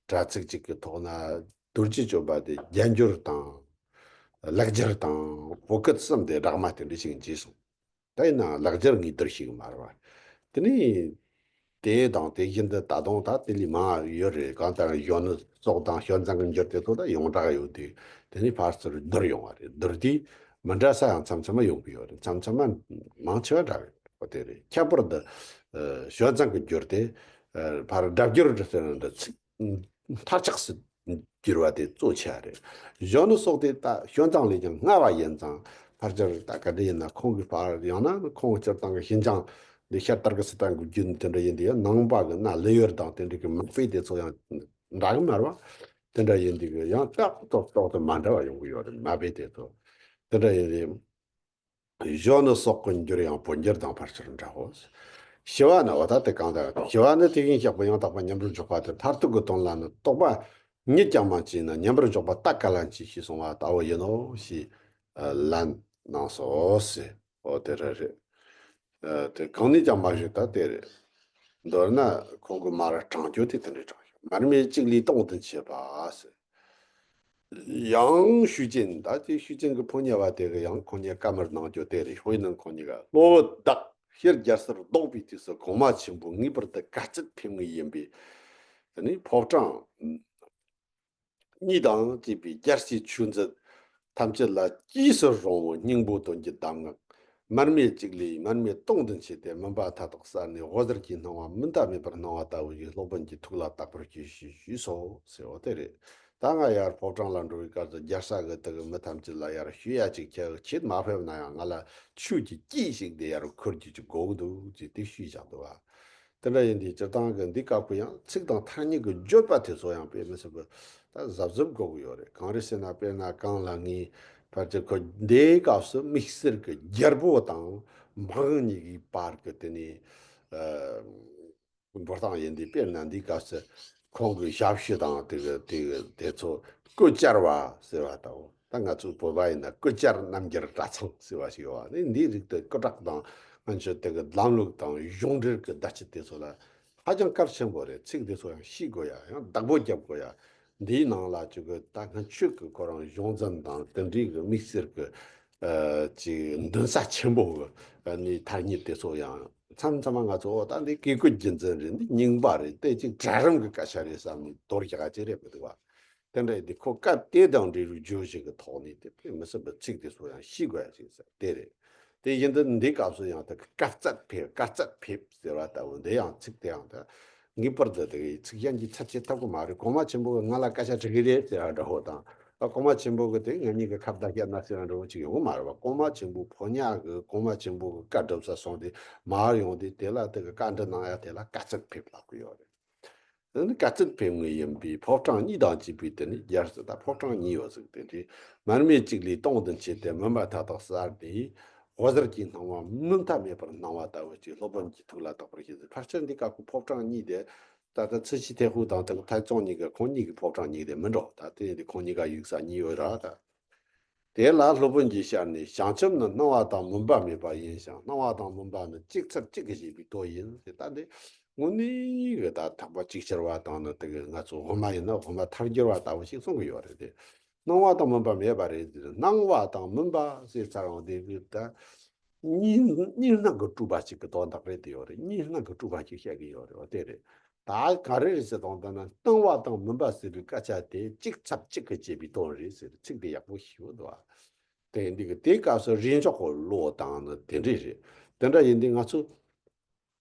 དྲ་ཚིགས་གཅིག་གི་ཐོག་ན་རྡོ་རྗེ་གཅོད་པ་དེ་རྒྱ་འགྱུར་དང་། ལེགས་སྦྱར་དང་བོད་སྐད་གསུམ་དེ་སྦྲགས་མ་དེ་འདྲ་ཞིག་མཇལ་སོང་། ད་ཡིན་ནའང་ལེགས་སྦྱར་ངའི་རྡུལ་ཞིག་མ་རེད་པ། དེ་ནས་དེ་དང་དེ་བཞིན་དུ་ད་དུང་ད་དེ་ལས་མང་ཡོད་རེད། གང་ལྟར་གཞོན་ནུ་སོགས་དང་ཞོན་ཙང་གི་འགྱུར་དེ་ཚོ་ད་ཡོངས་གྲགས་ཡོད་དུས། དེ་ནས་ཕར་ཚུར་བསྡུར་ཡོང་བ་རེད། བསྡུར་དུས་མི་འདྲ་ས་ཡང་མཚམས་མཚམས་མ་ཡོང་གི་ཡོད་རེད། མཚམས་མཚམས་མ་མང་ཆེ་བ་འདྲ་བའི་འོ་དེ་རེད། ཁྱད་པར་དུ་ཨ་ཞོན་ཙང་གི་འགྱུར་དེ་ཨ་ཕར་སྒྲ་སྒྱུར་ཟེར་ན་འདྲ་ཚིག་མཐར་ཆགས་སུ་འགྱུར་བ་དེ་གཙོ་ཆེ་བ་རེད། གཞོན་ནུ་སོགས་དེ་ད་ཞོན་ཙང་ལས་ཀྱང་སྔ་བ་ཡིན་ཙང་། ཕལ་ཆེར་ད་ག་འདྲ་ཡིན་ན་ཁོང་གི་ཕར་ཡང་ན་ཁོང་གི་སྤྱིར་བཏང་གི་ཞིན་ཅང་འདི་ཤར་ཏུར་ཀི་སི་ཐན་གྱི་རྒྱུད་དེ་འདྲ་ཡིན་དུས། ཡང་ནང་པ་གི་གནའ་ལི་ཡུལ་དང་དེ་འདྲ་གི་མ་དཔེ་དེ་ཚོ་ཡང་འདྲ་གི་མ་རེད་པ། དེ་འདྲ་ཡིན་དུས་གི་ཡང་ཏག་ཏག་ཏག་ཏུ་མ་འདྲ་བ་ཡོང་གི་ཡོད་རེད། མ་དཔེ་དེ་ཚོ་དེ་འདྲ་ཡིན་དུས། གཞོན་ནུ་སོགས་ཀྱི་འགྱུར་ཡང་བོད་འགྱུར་དང་ཕལ་ཆེར་འདྲའོ། ཞི་བ་ནི། འོ་ད་དེ་གང་ལྟར་ཞི་བ་ནི་དེ་བཞིན་གཤེགས་པའི་ཡང་དག་པར་མཉམ་པར་འཇོག་པ་སྟེ། མཐར་ཐུག་གི་དོན་ལ་ནི་རྟོག་པ་ཉིད་ཀྱང་མ་མཆིས་ན་མཉམ་པར་འཇོག་པ་ལྟ་ག་ལ་མཆིས་ཞེས་གསུངས་པ་ལྟ་བུ་ཡིན་ནོ་ཞེས་ལན་གནང་སོ་ཞེས། འོ་དེ་རེད་རེད། ཨ་དེ་གང་ནས་ཀྱང་མ་བྱུང་ད་དེ་རེད། མདོར་ན་ཁོང་གི་མར་དྲངས་རྒྱུ་དེ་དེ་འདྲའི་དྲངས་ཤོག་མར་མེ་གཅིག་ལས་སྟོང་དུ་མཆེད་པ་ཟེར། ཡང་ཞུས་ཅིན། ད་དེ་ཞུས་ཅིན་གྱི་ཕོ་ཉ་བ་དེ་གི་ཡང་ཁོང་གཉིས་བཀའ་མོལ་གནང་རྒྱུ་དེ་རེད། ཧོས་ནང་ཁོང་གཉིས་ཀ་གློ་བུར་བདག་ཤེར་རྒྱལ་སར་ལྡོག་པའི་དུས་སུ་གོང་མ་ཆེན་པོ་ངེས་པར་དུ་དཀའ་སྤྱད་ཕེབས་ངེས་ཡིན་པས། དེ་ནི་ཕོ་བྲང་གཉིས་དང་བཅས་པའི་རྒྱལ་སྲས་ཆོས་མཛད་ཐམས་ཅད་ལ་གྱིས་སུ་རུང་བའི་སྙིང་པོ་དོན་གྱི་གདམས་ངག་མར་མེ་གཅིག་ལས་མར་མེ་སྟོང་དུ་མཆེད་དེ་མུན་པ་མཐའ་དག་བསལ་ནས་འོད་ཟེར་གྱི་སྣང་བ་མུ་མཐའ་མེད་པར་སྣང་བ་ལྟ་བུ་ཞིག་སློབ་དཔོན་གྱི་ཐུགས་ལ་བརྟག་པར་གྱིས་ཤིག་ཞུས་སོ་ཟེར་བ་དེ་རེད། ད་ང་ཡར་ཕོ་བྲང་ལ་འགྲོ་བའི་སྐབས་སུ་རྒྱལ་ས་གི་དེ་གི་མི་ཐམས་ཅད་ལ་ཡར་ཞུ་ཡ་ཅིག་ཁྱེད་ཁྱེད་མ་ཕེབས་ན་ཡང་ང་ལ་ཆོས་ཀྱི་སྐྱེས་ཤིག་དེ་ཡར་འཁོར་རྒྱུ་ཅིག་དགོས་ཀྱི་འདུག་ཅེས་དེ་ཞུས་བཞག་འདུག་བ། དེ་འདྲ་ཡིན་དུས་སྤྱིར་བཏང་གི་འདི་སྐབས་ཀྱི་ཡང་ཚིག་དང་ཐ་སྙད་ཀྱི་བརྗོད་པ་དེ་ཚོ་ཡང་དཔེ་མི་སྲིད་པ་ད་གཟབ་གཟབ་དགོས་ཀྱི་ཡོད་རེད། གང་རེད་ཟེར་ན་དཔེར་ན་གང་ལ་ངས་ཕལ་ཆེར་ཁོ་འདིའི་སྐབས་སུ་དམིགས་བསལ་གྱི་རྒྱལ་པོ་དང་འབངས་གཉིས་ཀྱི་བར་གྱི་དེ་ནས་ཨ་འགྲོ་སྟངས་ཡིན་དུས། དཔེར་ན་འདིའི་སྐབས་སུ་ཁོང་གི་ཞབས་ཕྱི་དང་དེ་གི་དེ་གི་དེ་ཚོ་སྐུ་བཅར་བ་ཟེར་བ་ལྟ་བུ། ད་ང་ཚོ་བོད་པ་ཡིན་ན་སྐུ་བཅར་རྣམ་རྒྱལ་གྲྭ་ཚང་ཟེར་བ་ཞིག་ཡོད་བ། ནི་འདིའི་རིགས་དེ་སྐུ་དྲག་དང་ང་ཚོའི་དེ་གི་ལམ་ལུགས་དང་གཞུང་འབྲེལ་གྱི་བརྡ་ཆད་དེ་ཚོ་ལ་ཧ་ཅང་གལ་ཆེན་པོ་རེད། ཚིག་དེ་ཚོ་ཡང་ཤེས་དགོས་ཡ། ཡང་བདག་པོ་རྒྱབ་དགོས་ཡ། འདིའི་ནང་ལ་ཅིག་གི་ད་སྔ་ཆོས་ཀྱི་ཁོ་རང་གཞུང་འཛིན་དང་དེ་འདྲའི་གི་དམིགས་བསལ་གི་ཨ་ཅིག་འདུན་ས་ཆེན་པོ་གི་ནི་ཐ་སྙད་དེ་ཚོ་ཡང་མཚམས་མཚམས་མ་ང་ཚོ་ཨོ་ད་འདི་བཀས་བཀོད་རྒྱུད་འཛིན་རེད། འདི་རྙིང་པ་རེད། དེ་ཅིག་གྲལ་རིམ་གྱི་སྐད་ཆ་རེད་བསམ་ནས་དོར་རྒྱག་ཅིག་རེད་མི་འདུག་བ། དེ་འདྲ་ཡིན་དུས་ཁོ་སྐབས་དེ་དང་འབྲེལ་བའི་བརྗོད་གཞི་གི་ཐོག་ནས་དེ་དཔེ་མི་སྲིད་པའི་ཚིག་དེ་ཚོ་ཡང་ཤེས་དགོས་ཡ་ཅིག་ཟེར་དེ་རེད། དེ་བཞིན་དུ་འདི་སྐབས་སུ་ཡང་དེ་བཀའ་སྩལ་ཕེབས། བཀའ་སྩལ་ཕེབས་ཟེར་བ་ལྟ་བུ་འདི་ཡང་ཚིག་དེ་ཡང་དེ་ངེས་པར་དུ་དེ་གི་ཚིག་ཡན་གྱི་ཚད་ཆེ་ཐབས་ཀྱི་མ་རེད། གོང་མ་ཆེན་པོ་གི་ང་ལ་སྐད་ཆ་དྲི་གི་རེད་ཟེར་བ་འདྲ་བོ་དང་། ཨ་གོང་མ་ཆེན་པོ་གི་དེ་ང་གཉིས་ཀྱི་ཁ་བརྡ་བཤད་ན་ཟེར་བ་འདྲ་བོ་ཅིག་ཡོང་གི་མ་རེད་བ། གོང་མ་ཆེན་པོ་ཕོ་ཉ་གི་གོང་མ་ཆེན་པོ་གི་བཀའ་སྒྲུབ་ས་སོང་སྟེ་མར་ཡོང་སྟེ་དེ་ལ་དེ་གི་བཀའ་འདྲི་གནང་ཡ་དེ་ལ་བཀའ་སྩལ་ཕེབས་ལབ་གི་ཡོད་རེད། དེ་ནི་བཀའ་སྩལ་ཕེབས་ངེས་ཡིན་པས་ཕོ་བྲང་གཉིས་དང་བཅས་པའི་དེ་ནི་རྒྱལ་སྲིད་དང་ཕོ་བྲང་གཉིས་ཡོད་ཟིག་དེ་འདྲའི་མར་མེ་གཅིག་ལས་སྟོང་དུ་མཆེད་དེ་མུན་པ་མཐའ་དག་བསལ་ཏེ་ འོད་ཟེར་གྱི་སྣང་བ་མུ་མཐའ་མེད་པར་སྣང་བ་ལྟ་བུ་ཅིག་སློབ་དཔོན་གྱི་ཐུགས་ལ་བཏགས་པར་བྱེད་ཟེར། ཕལ་ཆེར་འདི་སྐབས་ཀྱི་ཕོ་བྲང་གཉིས་དེ་ད་ལྟ་ཚུལ་ཁྲིམས་ཐེག་པ་དང་དེ་ལ་ཐའི་ཙུང་གཉིས་ཀྱི་ཁོང་གཉིས་ཀྱི་ཕོ་བྲང་གཉིས་དེ་མི་འདྲ། ད་དེ་ཡིན་དུས་ཁོང་གཉིས་ཀ་ཡུགས་ས་གཉིས་ཡོད་ར། ད་དེ་ལ་སློབ་དཔོན་གྱིས་ཤར་ནས། བྱང་ཆུབ་ནི་སྣང་བ་དང་མུན་པ་མེད་པ་ཡིན་ཞིང་། སྣང་བ་དང་མུན་པ་ནི་གཅིག་ཚབ་གཅིག་གིས་བྱས་པའི་དོན་ཡིན་ཟེར། ད་འདི་དངོས་གནས་གི་ད་ཐེག་པ་ཅིག་ཅར་བ་དང་ནི་དེ་གི་ང་ཚོ་དབུ་མ་ཡིན་ན་དབུ་མ་ཐལ་འགྱུར་བ་ལྟ་བུ་ཞིག་གསུང་གི་ཡོད་རེད་དེ། སྣང་བ་དང་མུན་པ་མེད་པ་རེད་ཟེར། སྣང་བ་དང་མུན་པ་ཟེར་ཚར་བ་དེ་གི་ད་གཉིས་གཉིས་སྣང་གིས་གྲུབ་པ་ཞིག་གི་དོན་དག་རེད་དེ་ཡོད་རེད། གཉིས་སྣང་གིས་གྲུབ་པ་ཞིག་བཤད་གི་ཡོད་རེད་བ། དེ་རེད། ད་ག་རེ་རེད་ཟེར་དང་ད་ན་སྣང་བ་དང་མུན་པ་ཟེར་བའི་སྐད་ཆ་དེ་གཅིག་ཚབ་གཅིག་གིས་བྱས་པའི་དོན་རེད་ཟེར། ཚིག་དེ་ཡག་པོ་ཞིག་འདུག་བ། དེ་འདི་གི་དེའི་སྐབས་སུ་རིགས་འཇོག་གི་བློ་དང་ནི་དེ་འདྲས་རེད། དེ་འདྲ་ཡིན་དུས་ང་ཚོ་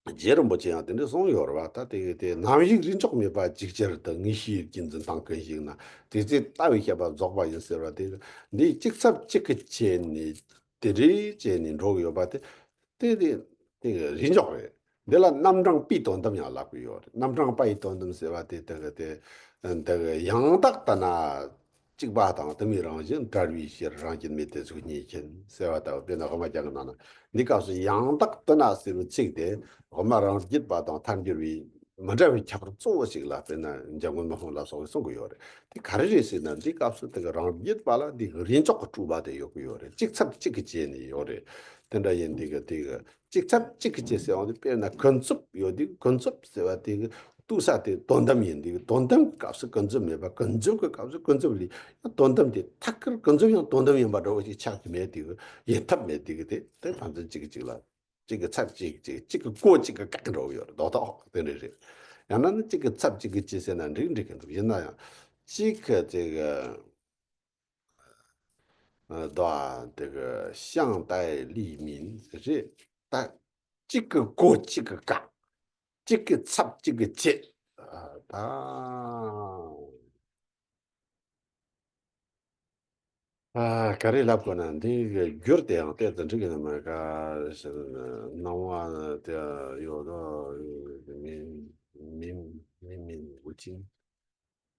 རྗེ་རིན་པོ་ཆེ་ཡང་དེ་འདྲས་གསུངས་ཡོད་རེད་བ། ད་དེ་གི་དེ་རྣམ་གཞག་རིགས་འཇོག་མེད་པ་ཅིག་ཅར་དུ་ངེས་ཤེས་ཀྱིས་འཛིན་སྟངས་ཀུན་ཞིག་ན་དེ་ཚེ་ལྟ་བའི་བཤད་པ་རྫོགས་པ་ཡིན་ཟེར་བ་དེ་འདི་གཅིག་ཚབ་གཅིག་གིས་བྱས་ནས་དེ་འདྲས་བྱས་ནས་འགྲོ་གི་ཡོད་པ་དེ། དེ་དེ་དེ་གི་རིགས་འཇོག་རེད། འདི་ལ་རྣམ་གྲངས་པའི་དོན་དམ་ཡང་ལབ་ཀྱི་ཡོད་རེད། རྣམ་གྲངས་པའི་དོན་དམ་ཟེར་བ་དེ་དེ་གི་དེ་འདི་གི་ཡང་དག་ལྟ་ན་གཅིག་པ་དང་དུ་མའི་རང་བཞིན། བྲལ་བའི་ཕྱིར་རང་རྒྱུད་མེད་དེ་གཟུགས་བརྙན་ཅན་ཟེར་བ་ལྟ་བུ། དཔེར་ན་དབུ་མ་རྒྱ་གར་ནང་ན་འདི་སྐབས་སུ་ཡང་དག་ལྟ་ན་ཟེར་བའི་ཚིག་དེ་དབུ་མ་རང་རྒྱུད་པ་དང་ཐལ་འགྱུར་བའི་མི་འདྲ་བའི་ཁྱད་པར་གཙོ་བོ་ཞིག་ལ་དཔེར་ན་འཇམ་མགོན་མི་ཕམ་ལ་སོགས་པས་གསུང་གི་ཡོད་རེད། དེ་ག་རེ་རེད་ཟེར་ན་འདི་སྐབས་སུ་དེ་གི་རང་རྒྱུད་པ་ལ་འདི་གི་རིགས་འཇོག་གི་སྤྲོས་པ་དེ་ཡོད་ཀྱི་ཡོད་རེད། གཅིག་ཚབ་གཅིག་གིས་བྱས་ནས་ཡོད་རེད། དེ་འདྲ་ཡིན་དུས་གི་དེ་གི་གཅིག་ཚབ་གཅིག་གིས་བྱས་ཟེར་བ་དེ་དཔེར་ན་ཀུན་རྫོབ་ཡོད་དུས་ཀུན་རྫོབ་ཟེར་བ་དེ་གི་ལྟོས་ས་དེ་དོན་དམ་ཡིན་དུས་དོན་དམ་གྱི་སྐབས་སུ་ཀུན་རྫོབ་མེད་པ། ཀུན་རྫོབ་ཀྱི་སྐབས་སུ་ཀུན་རྫོབ་ལས་དོན་དམ་དེ་ཐད་ཀར་ཀུན་རྫོབ་ཡང་དོན་དམ་ཡིན་པ་འདྲ་བོ་ཞིག་ཆགས་ཀྱི་མེད་དུས་ཡིན་ཐབས་མེད་དུས་གི་དེ་དེ་ཕན་ཚུན་གཅིག་གིས་གཅིག་ལ། གཅིག་གི་ཚབ་གཅིག་གཅིག་གཅིག་གི་གོ་གཅིག་གི་ག་འགྲོ་གི་ཡོད་རེད། རྡོག་རྡོག་དེ་འདྲ་རེད། ཡང་ན་ནི་གཅིག་གི་ཚབ་གཅིག་གིས་བྱས་ཟེར་ན་འགྲིག་འགྲིག་གི་འདུག་ཡིན་ན་ཡང་གཅིག་གི་དེ་གི་ཨ་དོ་ཨ་དེ་གི་ཤིང་རྟའི་ལུས་མིན་རེད། ད་གཅིག་གི་གོ་གཅིག་གི་ག་གཅིག་གི་ཚབ་གཅིག་གིས་བྱས། ཨ་ད། ཨ་ག་རེ་ལབ་དགོས་ན་འདི་གི་འགྱུར་དེའང་ཏོག་ཙམ་འགྲིག་གི་ན་མ་ག་ཟེར་ན་སྣང་བ་དེ་ཡོད་དོ་མིན་མིན་མིན་མིན་འུ་ཅིང་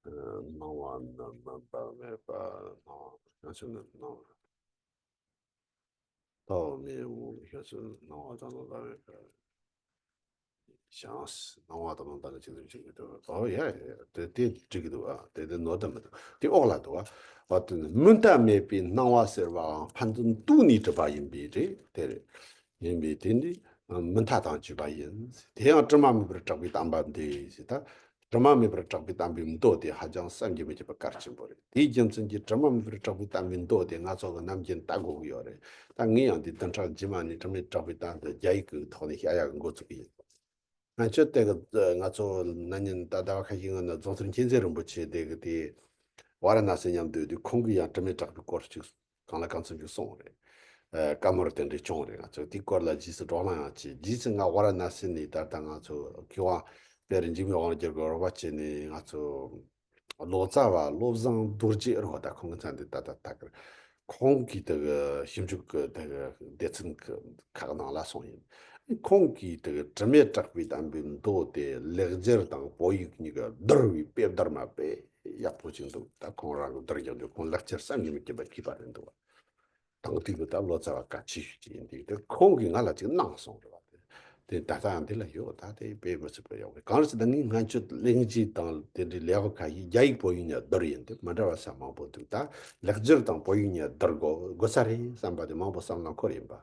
སྣང་བ་ནི་མུན་པ་མེད་པ་སྣང་བ་ཡང་ཆོས་ནི་སྣང་བ། ལྟ་བ་མེད་འོང་ཤ་ཚུལ་སྣང་བ་དང་ལྟ་བའི་བར། བྱང་སྣང་བ་དང་ལྟ་བའི་ཆེད་དུ་བྱེད་ཀྱི་འདུག་ཨོ་ཡ་ཡ་དེ་དེ་འགྲིག་གི་འདུག་ཨ་དེ་དེ་ནོར་དམ་མི་འདུག་དེ་འོག་ལ་འདུག་ཨ་དེ་ནི་མུ་མཐའ་མེད་པའི་སྣང་བ་ཟེར་བའང་ཕན་ཚུན་དུས་ནས་གྲུབ་པ་ཡིན་པས་རེད། དེ་རེད། ཡིན་པས་དེ་ནི་མུ་མཐའ་དང་བཅས་པ་ཡིན། དེ་ཡང་དྲི་མ་མེད་པར་གྲགས་པའི་བསྟན་པ་འདི་ཞེས་ད། དྲི་མ་མེད་པར་གྲགས་པའི་བསྟན་པའི་མདོ་དེ་ཧ་ཅང་བསམ་གྱིས་མི་ཁྱབ་པ་གལ་ཆེན་པོ་རེད། དེའི་རྒྱུ་མཚན་གྱིས་དྲི་མ་མེད་པར་གྲགས་པའི་བསྟན་པའི་མདོ་དེ་ང་ཚོ་གི་ནམ་རྒྱུན་ལྟ་དགོས་ཀྱི་ཡོད་རེད། ད་ངས་ཡང་འདི་བདུན་ཕྲག་རྗེས་མ་ནས་དྲི་མེད་གྲགས་པའི་བསྟན་དེ་རྒྱ་ཡིག་གི་ཐོག་ནས་བཤད་ཡག་གི་འགོ་ཚུགས་ཀྱི་ཡིན། ང་ཚོས་དེ་གི་ང་ཚོ་ན་ནིང་ད་ཟླ་བ་ཁ་ཤས་སྔོན་ན་རྫོང་སར་མཁྱེན་བརྩེ་རིན་པོ་ཆེ་དེ་གི་དེ་ཝཱ་ར་ཎ་སི་མཉམ་དུ་ཡོད་དུས་ཁོང་གིས་ཡང་དྲི་མེད་གྲགས་པའི་སྐོར་ཅིག་གང་ལ་གང་འཚམ་ཅིག་གསུངས་རེད། ཨ་བཀའ་མོལ་དེ་འདྲ་བྱུང་རེད། ང་ཚོས་དེའི་སྐོར་ལ་རྗེས་སུ་བགྲོ་གླེང་ཡང་བྱས། རྗེས་སུ་ང་ཝཱ་ར་ཎ་སི་ནས་ད་ལྟ་ང་ཚོ་མཁས་དབང་དཔལ་རི་འཇིགས་མེད་དབང་རྒྱལ་གྱི་རོགས་པ་བྱས་ནས་ང་ཚོ་ལོ་ཙཱ་བ་བློ་བཟང་རྡོ་རྗེ་རེད་བ། ད་ཁོང་གི་མཚན་དེ་ད་ལྟ་ད་གར་ཁོང་གིས་དེ་གི་ཞིབ་འཇུག་གི་དེ་གི་སྡེ་ཚན་གི་ཁག་ནང་ལ་སོང་ཡིན། ཁོང་གིས་དེ་གི་དྲི་མེད་གྲགས་པའི་བསྟན་པའི་མདོ་དེ་ལེགས་སྦྱར་དང་བོད་ཡིག་གཉིས་ཀ་བསྡུར་བའི་དཔེ་བསྡུར་མ་དཔེ་ཡག་པོ་ཅིག་འདུག་ད་ཁོང་རང་གི་བསྡུར་རྒྱག་རྒྱུ་ཁོང་ལེགས་སྦྱར་བསམ་གྱིས་མི་ཁྱབ་པ་མཁས་པ་རེད་འདུག་བ། དང་དུས་ཀྱི་ད་ལོ་ཙཱ་བ་གལ་ཆེ་ཤོས་ཅིག་ཡིན་དུས་དེ་ཁོང་གིས་ང་ལ་ཅིག་གནང་སོང་རེད་བ། དེ་ད་ལྟའང་འདི་ལ་ཡོད། ད་དེ་དཔེ་མི་སྲིད་པ་ཡོད་རེད། གང་རེད་ཟེར་ན་ངས་སྔོན་ཆད་གླེང་བྱེད་དང་དེ་འདྲའི་ལས་ཀ་ཁ་ཤས་རྒྱ་ཡིག་བོད་ཡིག་གཉིས་བསྡུར་ཡིན་དེ་མི་འདྲ་བ་ས་མང་པོ་འདུག་ད་ལེགས་སྦྱར་དང་བོད་ཡིག་གཉིས་བསྡུར་དགོས་དགོས་ས་རེད་བསམ་པ་དེ་མང་པོ་བསམ་བློ་འཁོར་ཡིན་པ།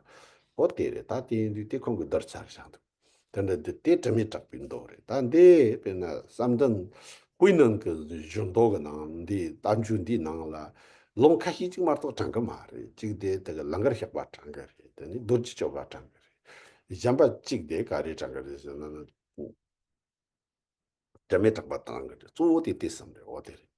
འོ་དེ་རེད། ད་དེ་ཡིན་དུས་དེ་ཁོང་གིས་བསྡུར་ཚར་བཞག་འདུག་དེ་འདྲ་འདི་དེ་དྲི་མེད་གྲགས་པའི་མདོ་རེད། ད་འདི་དཔེར་ན་བསམ་གཏན་དཔེ་རྣམས་ཀྱི་བཞུགས་མདོ་གི་ནང་འདི་བསྟན་བཅོས་འདིའི་ནང་ལ་ལུང་ཁ་ཤས་ཅིག་མ་གཏོགས་དྲངས་གི་མ་རེད། གཅིག་དེ་དེ་གི་ལང་ཀར་གཤེགས་པ་དྲངས་གི་རེད། དེ་ནི་རྡོ་རྗེ་གཅོད་པ་དྲངས་གི་རེད། གཞན་པ་གཅིག་དེ་ག་རེ་དྲངས་གི་རེད་ཟེར་ན་དྲི་མེད་གྲགས་པ་དྲངས་གི་རེད། གཙོ་བོ་དེ་དེ་གསུམ་རེད། འོ་དེ་རེད།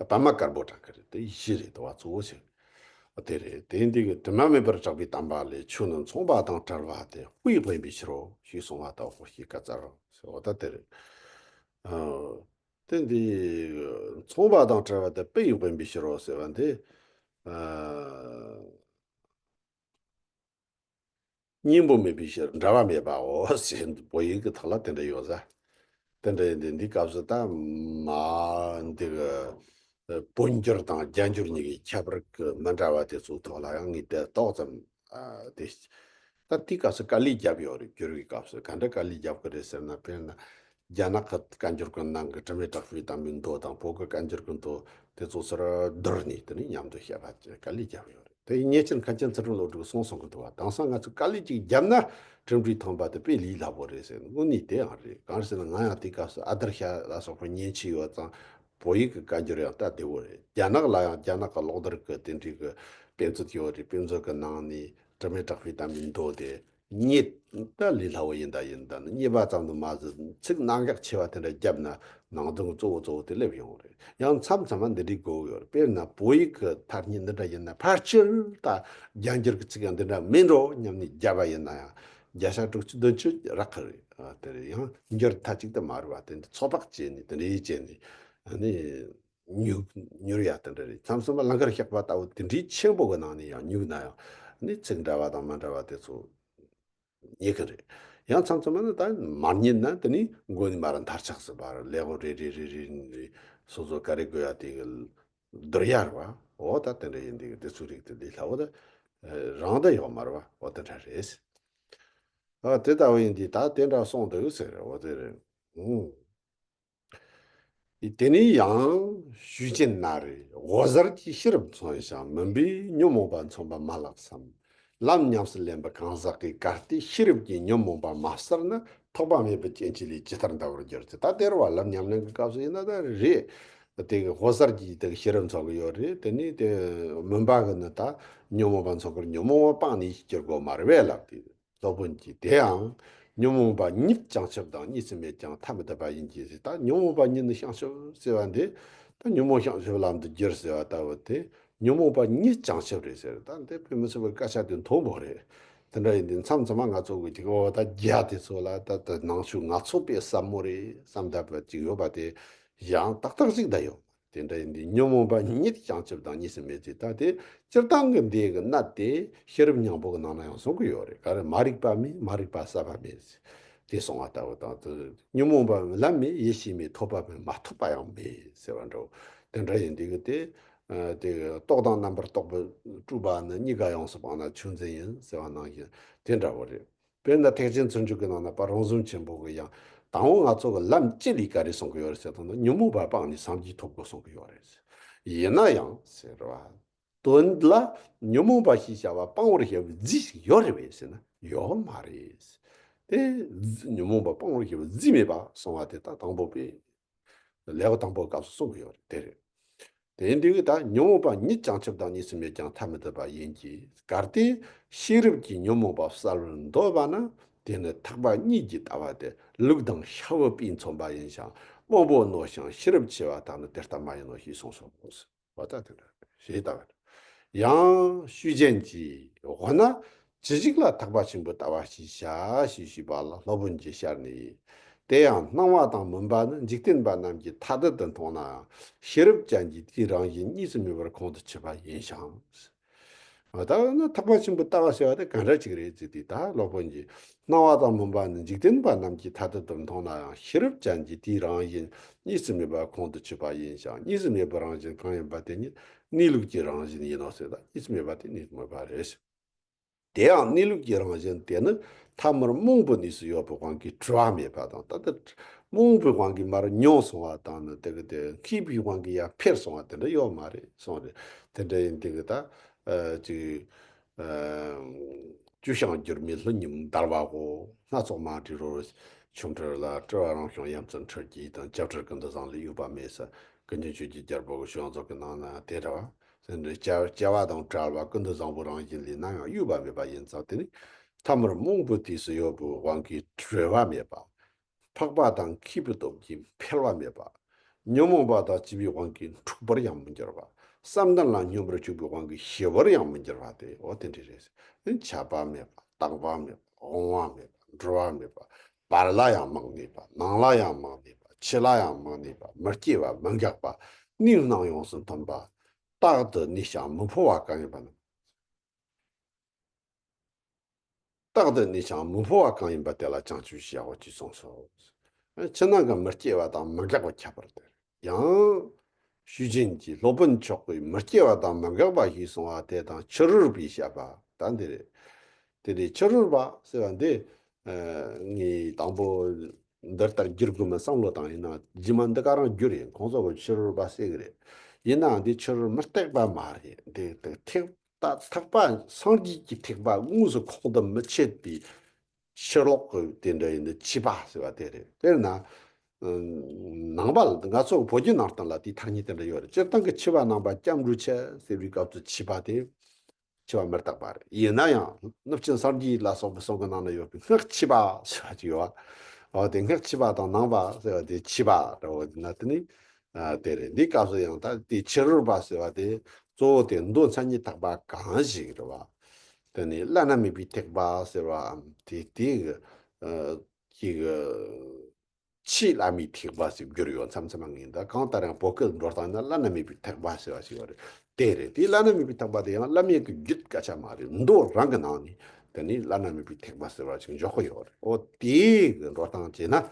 པདྨ་དཀར་པོ་དྲངས་གི་རེད། དེ་བཞི་རེད། དེ་བ་གཙོ་བོ་ཞིག་རེད། དེ་རེད། དེ་འདི་གི་དྲི་མ་མེད་པར་གྲགས་པའི་བསྟན་པ་ལས། ཆོས་ནི་མཚུངས་པ་དང་བྲལ་བ་སྟེ། དཔེས་དབེན་པའི་ཕྱིར་རོ་ཞེས་གསུངས་པ་ལྟ་བུ་ཞིག་བཀའ་སྩལ་རོ་ཟེར། འོ་ད་དེ་རེད། ཨ་དེ་འདི་མཚུངས་པ་དང་བྲལ་བ་སྟེ། དཔེས་དབེན་པའི་ཕྱིར་རོ་ཟེར་བ་འདི་ཨ། གཉེན་པོ་མེད་པའི་ཕྱིར་འབྲལ་བ་མེད་པའོ་ཞེས་བོད་ཡིག་གི་ཐོག་ལ་དེ་འདྲ་ཡོད་ས། དེ་འདྲ་ཡིན་དུས་འདི་སྐབས་སུ་ད་མ་འདི་གི་བོད་འགྱུར་དང་རྒྱ་འགྱུར་གཉིས་ཀྱི་ཁྱད་པར་གྱི་མི་འདྲ་བ་དེ་ཚོའི་ཐོག་ལ་ཡང་ངས་དེ་ཏོག་ཙམ་ ཨ་དེ། ད་དེའི་སྐབས་སུ་དཀའ་ལས་བརྒྱབ་ཡོད་རེད། བསྒྱུར་བའི་སྐབས་སུ་ག་འདྲ་དཀའ་ལས་བརྒྱབ་ཀྱི་རེད་ཟེར་ན། དཔེར་ན་རྒྱ་ནག་གི་བཀའ་འགྱུར་གྱི་ནང་གི་དྲི་མེད་གྲགས་པའི་དམ་པའི་མདོ་དང་། བོད་ཀྱི་བཀའ་འགྱུར་གྱི་མདོ་དེ་ཚོ་ཚུར་བསྡུར་ནས། དེ་ནས་མཉམ་དུ་བཤད་པ་དཀའ་ལས་བརྒྱབ་ཡོད་རེད། དེ་ཡིན་ཉེ་ཆར་མཁན་ཆེན་ཚུལ་ཁྲིམས་བློ་གྲོས་གསུངས་སོང་གི་འདུག་བ། དེང་སང་ང་ཚོས་དཀའ་ལས་ཅིག་བརྒྱབ་ན་གྲུབ་འབྲས་ཐོན་པ་དེ་དཔེ་ལས་སླ་པོ་རེད་ཟེར། དངོས་གནས་དེ་ཡང་རེད། གང་རེད་ཟེར་ན། ང་ཡང་དེའི་སྐབས་སུ་ཨ་དར་ཤ་ལ་སོགས་པ་མཉེན་ཆས་ཡོད་ཙང་། བོད་ཡིག་གི་བཀའ་འགྱུར་ཡང་ལྟ་བདེ་བོ་རེད། རྒྱ་ནག་ལ་ཡང་རྒྱ་ནག་གི་ཀློག་བསྡུར་གྱི་དེ་འདྲའི་གི་དཔེ་མཛོད་ཡོད་རེད། དཔེ་མཛོད་ཀྱི་ནང་ནས་དྲི་མེད་གྲགས་པའི་དམ་པའི་མདོ་དེ་རྙེད། ད་ལས་སླ་བོ་ཡིན་ད་ཡིན། ད་ནི་རྙེད་པ་ཙམ་དུ་མ་ཟད། ཚིག་རྣ་འགག་ཆེ་བ་དེ་འདྲ་བརྒྱབ་ན་ནང་དོན་གཙོ་བོ་གཙོ་བོ་དེ་སླེབས་ཡོང་རེད། ཡང་མཚམས་མཚམས་མ་འདི་འདྲའི་དགོས་ཡོད་རེད། དཔེར་ན་བོད་ཡིག་གི་ཐ་སྙད་འདི་འདྲ་ཡིན་ན། ཕལ་ཆེར་ད་རྒྱ་འགྱུར་གྱི་ཚིག་ཡང་འདི་འདྲ་མིན་འགྲོ་སྙམ་ནས་བརྒྱབ་པ་ཡིན་ན་ཡང་། བརྒྱ་ཆ་དྲུག་ཅུ་བདུན་ཅུ་རག་གི་རེད། ཨ་དེ་རེད། ཡང་འགྱུར་མཐའ་གཅིག་ཏུ་མ་རེད་བ། དེ་འདི་ཚོད་དཔག་བྱས་ནས་དེ་འདྲ་བྱས་ནས། ཨ་ནི་ཉུག་ཉུར་ཡ་དེ་འདྲ་རེད། མཚམས་མཚམས་མ་ལང་ཀར་བཤགས་པ་ལྟ་བུ་དེ་འདྲའི་ཆེན་པོ་གི་ནང་ནས་ཡང་ཉུག་ན་ཡང་། ནི་ཚིག་འདྲ་བ་དང་མ་འདྲ་བ་དེ་ཚོ་རྙེད་གི་རེད། ཡང་མཚམས་མཚམས་མ་ནི་ད་མ་རྙེད་ན། དེ་ནི་མགོ་ནས་མར་མཐར་ཆགས་སུ་བར་ལེའུ་རེ་རེ་རེ་རེ་ནས་སོ་སོ་ག་རེ་དགོས་ཡ་དེ་གི་བསྡུར་ཡ་རེད་བ། འོ་ད་དེ་འདྲ་ཡིན་དུས་དེ་ཚོའི་རིགས་དེ་ལས་སླ་བོ་ད་རང་ད་ཡོད་མ་རེད་བ། འོ་དེ་འདྲ་རེད། ཨ་དེ་ལྟ་བུ་ཡིན་དུས་ད་དེ་འདྲ་སོང་འདུག་ཟེར། འོ་དེ་རེད། ཨུང་། དེ་ནས་ཡང་ཞུས་ཅན་ན་རེ། དབུ་གསར་གྱིས་ཤེས་རབ་མཚོན་ཞིང་། མུན་པས་ཉོན་མོངས་པ་མཚོན་པ་མ་ལགས་སམ། ལམ་ཉམས་སུ་ལེན་པ་གང་ཟག་གིས། གལ་ཏེ་ཤེས་རབ་ཀྱིས་ཉོན་མོངས་པ་མ་བསལ་ན། ཐེག་པ་མེད་པའི་སྐྱེ་མཆེད་ལས་ཇི་ལྟར་འདའ་བར་འགྱུར་ཟེར། ད་དེ་རེད་བ། ལམ་ཉམས་ལེན་གྱི་སྐབས་སུ་ཡིན་ན་ད་རེད། དེ་གི་དབུ་གསར་གྱིས་དེ་གི་ཤེས་རབ་མཚོན་གི་ཡོད་རེད། དེ་ནས་དེ་མུན་པ་གིས་ནི་ད་ཉོན་མོངས་པ་མཚོན་གི་རེད། ཉོན་མོངས་པ་སྤངས་ནས་ཤེས་རྒྱུར་དགོས་མ་རེད་པས་ལབ་དེ། སློབ་དཔོན་གྱིས། དེ་ཡང་ཉོན་མོངས་པ་ཉིད་བྱང་ཆུབ་དང་གཉིས་སུ་མེད་ཀྱང་ཐ་མི་དད་པ་ཡིན་གྱི་ཟེར། ད་ཉོན་མོངས་པ་ཉིད་ནི་བྱང་ཆུབ་ཟེར་བ་འདི། ད་ཉོན་མོངས་བྱང་ཆུབ་ལམ་དུ་བསྒྱུར་ཟེར་བ་ལྟ་བུ་དེ། ཉོན་མོངས་པ་ཉིད་བྱང་ཆུབ་རེད་ཟེར། ད་འདི་དཔེ་མི་སྲིད་པའི་སྐད་ཆ་དེ་མཐོན་པོ་རེད། དེ་འདྲ་ཡིན་དུས་མཚམས་མཚམས་མ་ང་ཚོ་གི་ཅིག་འོ་ད་རྒྱ་དེ་ཚོ་ལ་ད་ད་ནང་ཆོས་ང་ཚོ་དཔེ་ཟབ་མོ་རེད་བསམ་ད་པ་ཅིག་ཡོད་པ་དེ་ཡང་ཏག་ཏག་ཅིག་ད་ཡོད། དེ་འདྲ་ཡིན་དུས་ཉོན་མོངས་པ་ཉིད་བྱང་ཆུབ་དང་གཉིས་སུ་མེད་ཅེས། ད་དེ་སྤྱིར་བཏང་གི་འདི་གི་གནད་དེ་ཤེས་རབ་སྙིང་པོ་གི་ནང་ན་ཡང་གསུང་གི་ཡོད་རེད། ག་རེ། མ་རིག་པ་མེད། མ་རིག་པ་ཟད་པ་མེད། དེ་གསུང་བ་ལྟ་བུ་དང་། དེ་ཉོན་མོངས་པ་ལམ་མེད་ཡེ་ཤེས་མེད། ཐོབ་པ་མེད་མ་ཐོབ་པ་ཡང་མེད་ཟེར་བ་འདྲ་བོ། དེ་འདྲ་ཡིན་དུས་གི་དེ། ཨ་དེ་རྟོག་དང་རྣམ་པར་རྟོག་པའི་སྤྲོས་པ་ནི། གཉིས་ཀ་ཡོངས་སུ་སྤངས་ན་ཆོས་འཛིན་ཡིན་ཟེར་བ་ནང་བཞིན་དེ་འདྲ་བོ་རེད། དཔེར་ན་ཐེག་ཆེན་ཚུལ་འཇུག་གི་ནང་ན་པ་རོང་ཟོམ་ཆེན་པོ་གིས་ཡང་དང་པོ་ང་ཚོ་གི་ལམ་སྤྱི་ལས་ག་རེ་གསུང་གི་ཡོད་རེད་ཟེར་དུས་ན། ཉོན་མོངས་པ་སྤངས་ནས་སངས་རྒྱས་ཐོབ་དགོས་གསུང་གི་ཡོད་རེད། ཡིན་ན་ཡང་ཟེར་བ། དོན་ལ་ཉོན་མོངས་པ་ཞེས་བྱ་བ་སྤང་བར་བྱ་བའི་རྫས་ཤིག་ཡོད་རེད་པས་ཟེར་ན་ཡོད་མ་རེད། དེ་ཉོན་མོངས་པ་སྤང་བར་བྱ་བའི་རྫས་མེད་པ་གསུང་བ་དེ་ད་དང་པོ་པའི་ལེའུ་དང་པོའི་སྐབས་སུ་གསུང་གི་ཡོད་རེད། དེ་རེད། དེ་ཡིན་དུས་ད་ཉོན་མོངས་པ་ཉིད་བྱང་ཆུབ་དང་གཉིས་སུ་མེད་ཀྱང་ཐ་མི་དད་པ་ཡིན་གྱི། གལ་ཏེ་ཤེས་རབ་ཀྱིས་ཉོན་མོངས་པ་བསལ་བར་འདོད་པ་ན། དེ་ནི་ཐེག་པ་གཉིས་ཀྱི་ལྟ་བ་སྟེ། ལུགས་དང་ཤ་བའི་པས་མཚོན་པ་ཡིན་ཞིང་། དབང་པོ་རྣོ་ཞིང་ཤེས་རབ་ཆེ་བ་དག་ནི་དེ་ལྟ་མ་ཡིན་ནོ་ཞེས་གསུངས་སོ། འོ་ད་དེ་འདྲ་ཞེས་ལྟ་བ། ཡང་ཞུས་ཅན་གྱིས། འོ་ན་ཇི་ཞིག་ལ་ཐེག་པ་ཆེན་པོའི་ལྟ་བ་ཞེས་བྱ་ཞེས་ཞུས་པ་ལ། སློབ་དཔོན་གྱིས་ཤར་ནས། དེ་ཡང་སྣང་བ་དང་མུན་པ་ནི་འཇིག་རྟེན་པ་རྣམས་ཀྱིས་ཐ་དད་དུ་མཐོང་ནའང་། ཤེས་རབ་ཅན་གྱིས་དེའི་རང་བཞིན་གཉིས་སུ་མེད་པར་ཁོང་དུ་ཆུད་པ་ཡིན་ཞིང་། འོ་ད་ནི་ཐེག་པ་ཆེན་པོའི་ལྟ་བ་ཟེར་བ་དེ་ག་འདྲ་ཅིག་རེད་ཟེར་དུས། ད་སློབ་དཔོན་གྱིས། སྣང་བ་དང་མུན་པ་ནི་འཇིག་རྟེན་པ་རྣམས་ཀྱིས་ཐ་དད་དུ་མཐོང་ནའང་། ཤེས་རབ་ཅན་གྱིས་དེའི་རང་བཞིན་གཉིས་སུ་མེད་པར་ཁོང་དུ་ཆུད་པ་ཡིན་ཞིང་། གཉིས་སུ་མེད་པའི་རང་བཞིན་གང་ཡིན་པ་དེ་ཉིད་གནས་ལུགས་ཀྱི་རང་བཞིན་ཡིན་ནོ་ཟེར། ད་གཉིས་སུ་མེད་པ་དེ་གནས་ལུགས་མེད་པ་རེད། དེ་ཡང་གནས་ལུགས་ཀྱི་རང་བཞིན་དེ་ནི་ཐ་མར་རྨོངས་པའི་གནས་སུ་ཡོད་པའི་དབང་གིས་གྲོལ་བ་མེད་པ་དང་། ད་ལྟ་རྨོངས་པའི་དབང་གིས་མར་ཉུང་སོང་བ་དང་ནི། དེ་གི་དེ་མཁས་པའི་དབང་གིས་ཡར་འཕེལ་སོང་བ་དེ་འདྲ་ཡོད་མ་རེད་གསུངས་རེད། དེ་འདྲ་ཡིན་དུས་གི་ད་ཨ་ཅིག་ཨ་སྐྱོ་ཞིང་འགྱུར་མེད་ལྷུན་གྱིས་འདར་བའོ། སྣ་ཚོགས་མ་འདྲིས་རོལ་པའི་ཆོ་འཕྲུལ་ལ། སྤྲུལ་པ་རང་བྱུང་ཡ་མཚན་འཕྲུལ་གྱིས་དང་། སྐྱབས་འཕྲལ་ཀུན་ཏུ་བཟང་ལས་གཡོས་པ་མེད་ཟེར། ཀུན་མཁྱེན་ཆོས་ཀྱི་རྒྱལ་པོ་གི་ཤོག་རྫོགས་ཀྱི་ནང་ན་དེ་འདྲ་བ། སེམས་ནི་སྐྱེ་བ་དང་བྲལ་བ་ཀུན་ཏུ་བཟང་པོའི་རང་བཞིན་ལས་ནམ་ཡང་གཡོས་པ་མེད་པ་ཡིན་ཙང་། དེ་ནི་ཐ་མར་རྨོངས་པའི་དུས་སུ་ཡོད་པའི་དབང་གིས་གྲོལ་བ་མེད་པ། འཕགས་པ་དང་མཁས་པའི་སྟོབས་ཀྱིས་འཕེལ་བ་མེད་པ། ཉོན་མོངས་པ་དང་བཅས་པའི་དབང་གིས་འཁྲུགས་པར་ཡང་མི་འགྱུར་བ། བསམ་གཏན་ལ་སྙོམས་པར་འཇུག་པའི་དབང་གིས་ཞི་བར་ཡང་མི་འགྱུར་བ་སྟེ། འོ་དེ་འདྲ་རེད། འཆད་པ་མེད་པ། བརྟག་པ་མེད་པ། དབང་བ་མེད་པ། འགྲོ་བ་མེད་པ། བར་ལ་ཡང་མ་གནས་པ། ནང་ལ་ཡང་མ་གནས་པ། ཕྱི་ལ་ཡང་མ་གནས་པ། མི་སྐྱེ་བ་མི་འགག་པ། གནས་རྣམས་ཡོངས་སུ་མཐུན་པ། རྟག་ཏུ་གནས་ཤིང་མི་འཕོ་བ་གང་ཡིན་པ་ནི། རྟག་ཏུ་གནས་ཤིང་མི་འཕོ་བ་གང་ཡིན་པ་དེ་ལ་བྱང་ཆུབ་ཞེས་བྱའོ་ཞེས་གསུངས་སོ། ཕྱི་ནང་གི་མི་སྐྱེ་བ་དང་མི་འགག་པ་ཁྱད་པར་དེ། ཡང་ཞུས་ཅན་གྱིས། སློབ་དཔོན་མཆོག་གིས་མི་སྐྱེ་བ་དང་མི་འགག་པ་ཞེས་གསུངས་པ་དེ་དང་ཕྱི་རོལ་པས་བཤད་པ། ད་འདི་རེད། དེ་ནས་ཕྱི་རོལ་པ་ཟེར་བ་འདི། ཨ། ངས་དང་པོ་འདི་ལྟར་བསྒྱུར་དགོས་མིན་བསམ་བློ་བཏང་ཡིན་ན། རྗེས་མ་འདི་ག་རང་བསྒྱུར་ཡིན། ཁོང་ཚོ་གི་ཕྱི་རོལ་པ་ཟེར་གི་རེད། ཡིན་ནའང་འདི་ཕྱི་རོལ་མི་རྟག་པ་མ་རེད། འདི་ཐེག་ད་ཐེག་པ་སངས་རྒྱས་ཀྱི་ཐེག་པ་དངོས་སུ་ཁོང་དུ་མི་ཆུད་པའི་ཕྱིར་ལོག་གི་དེ་འདྲ་ཡིན་ན་ཕྱིས་པ་ཟེར་བ་དེ་རེད། དཔེར་ན། ཨ། ནང་པ་ལ། ང་ཚོ་བོད་བརྒྱུད་ནང་བསྟན་ལ་དེའི་ཐ་སྙད་དེ་འདྲ་ཡོད་རེད། སྤྱིར་བཏང་གི་ཕྱིས་པ་ནང་པ་སྐྱབས་འགྲོ་ཆེ་ཟེར་བའི་སྐབས་སུ་ཕྱིས་པ་དེ་ཕྱིས་པ་མི་རྟག་པ་རེད། ཡིན་ན་ཡང་ནུབ་ཆིངས་སངས་རྒྱས་ལ་སོགས་པའི་གསུང་གི་ནང་ན་ཡོད་པའི་སྔགས་ཕྱིས་པ་ཟེར་བ་ཅིག་ཡོད་པ། འོ་དེ་སྔགས་ཕྱིས་པ་དང་ནང་པ་ཟེར་བ་དེ་ཕྱིས་པ་རེད། འོ་དེ་ན་དེ་ནི། ཨ། དེ་རེད། འདིའི་སྐབས་སུ་ཡང་ད་དེ་ཕྱི་རོལ་པ་ཟེར་བ་དེ་གཙོ་བོ་དེ་མདོ་མཚན་ཉིད་ཐེག་པ་གང་ཞིག་རེད་བ། དེ་ནི་བླ་ན་མེད་པའི་ཐེག་པ་ཟེར་བའམ་དེ་དེ་གི། ཨ། གི་གི་ཆེས་བླ་མའི་ཐེག་པ་ཞིག་བསྒྱུར་ཡོད། མཚམས་མཚམས་ངས་ད་གང་ལྟར་ཡང་བོད་སྐད་འགྲོ་སྟངས་ན་བླ་ན་མེད་པའི་ཐེག་པ་ཟེར་བ་ཞིག་ཡོད་རེད། དེ་རེད། དེ་བླ་ན་མེད་པའི་ཐེག་པ་དེ་ཡང་བླ་མེད་ཀྱི་རྒྱུད་སྐད་ཆ་མ་རེད། མདོ་རང་གི་ནང་ནས་དེ་ནི་བླ་ན་མེད་པའི་ཐེག་པ་ཟེར་བ་ཞིག་འཇོག་གི་ཡོད་རེད། འོ་དེ་གི་འགྲོ་སྟངས་བྱས་ན།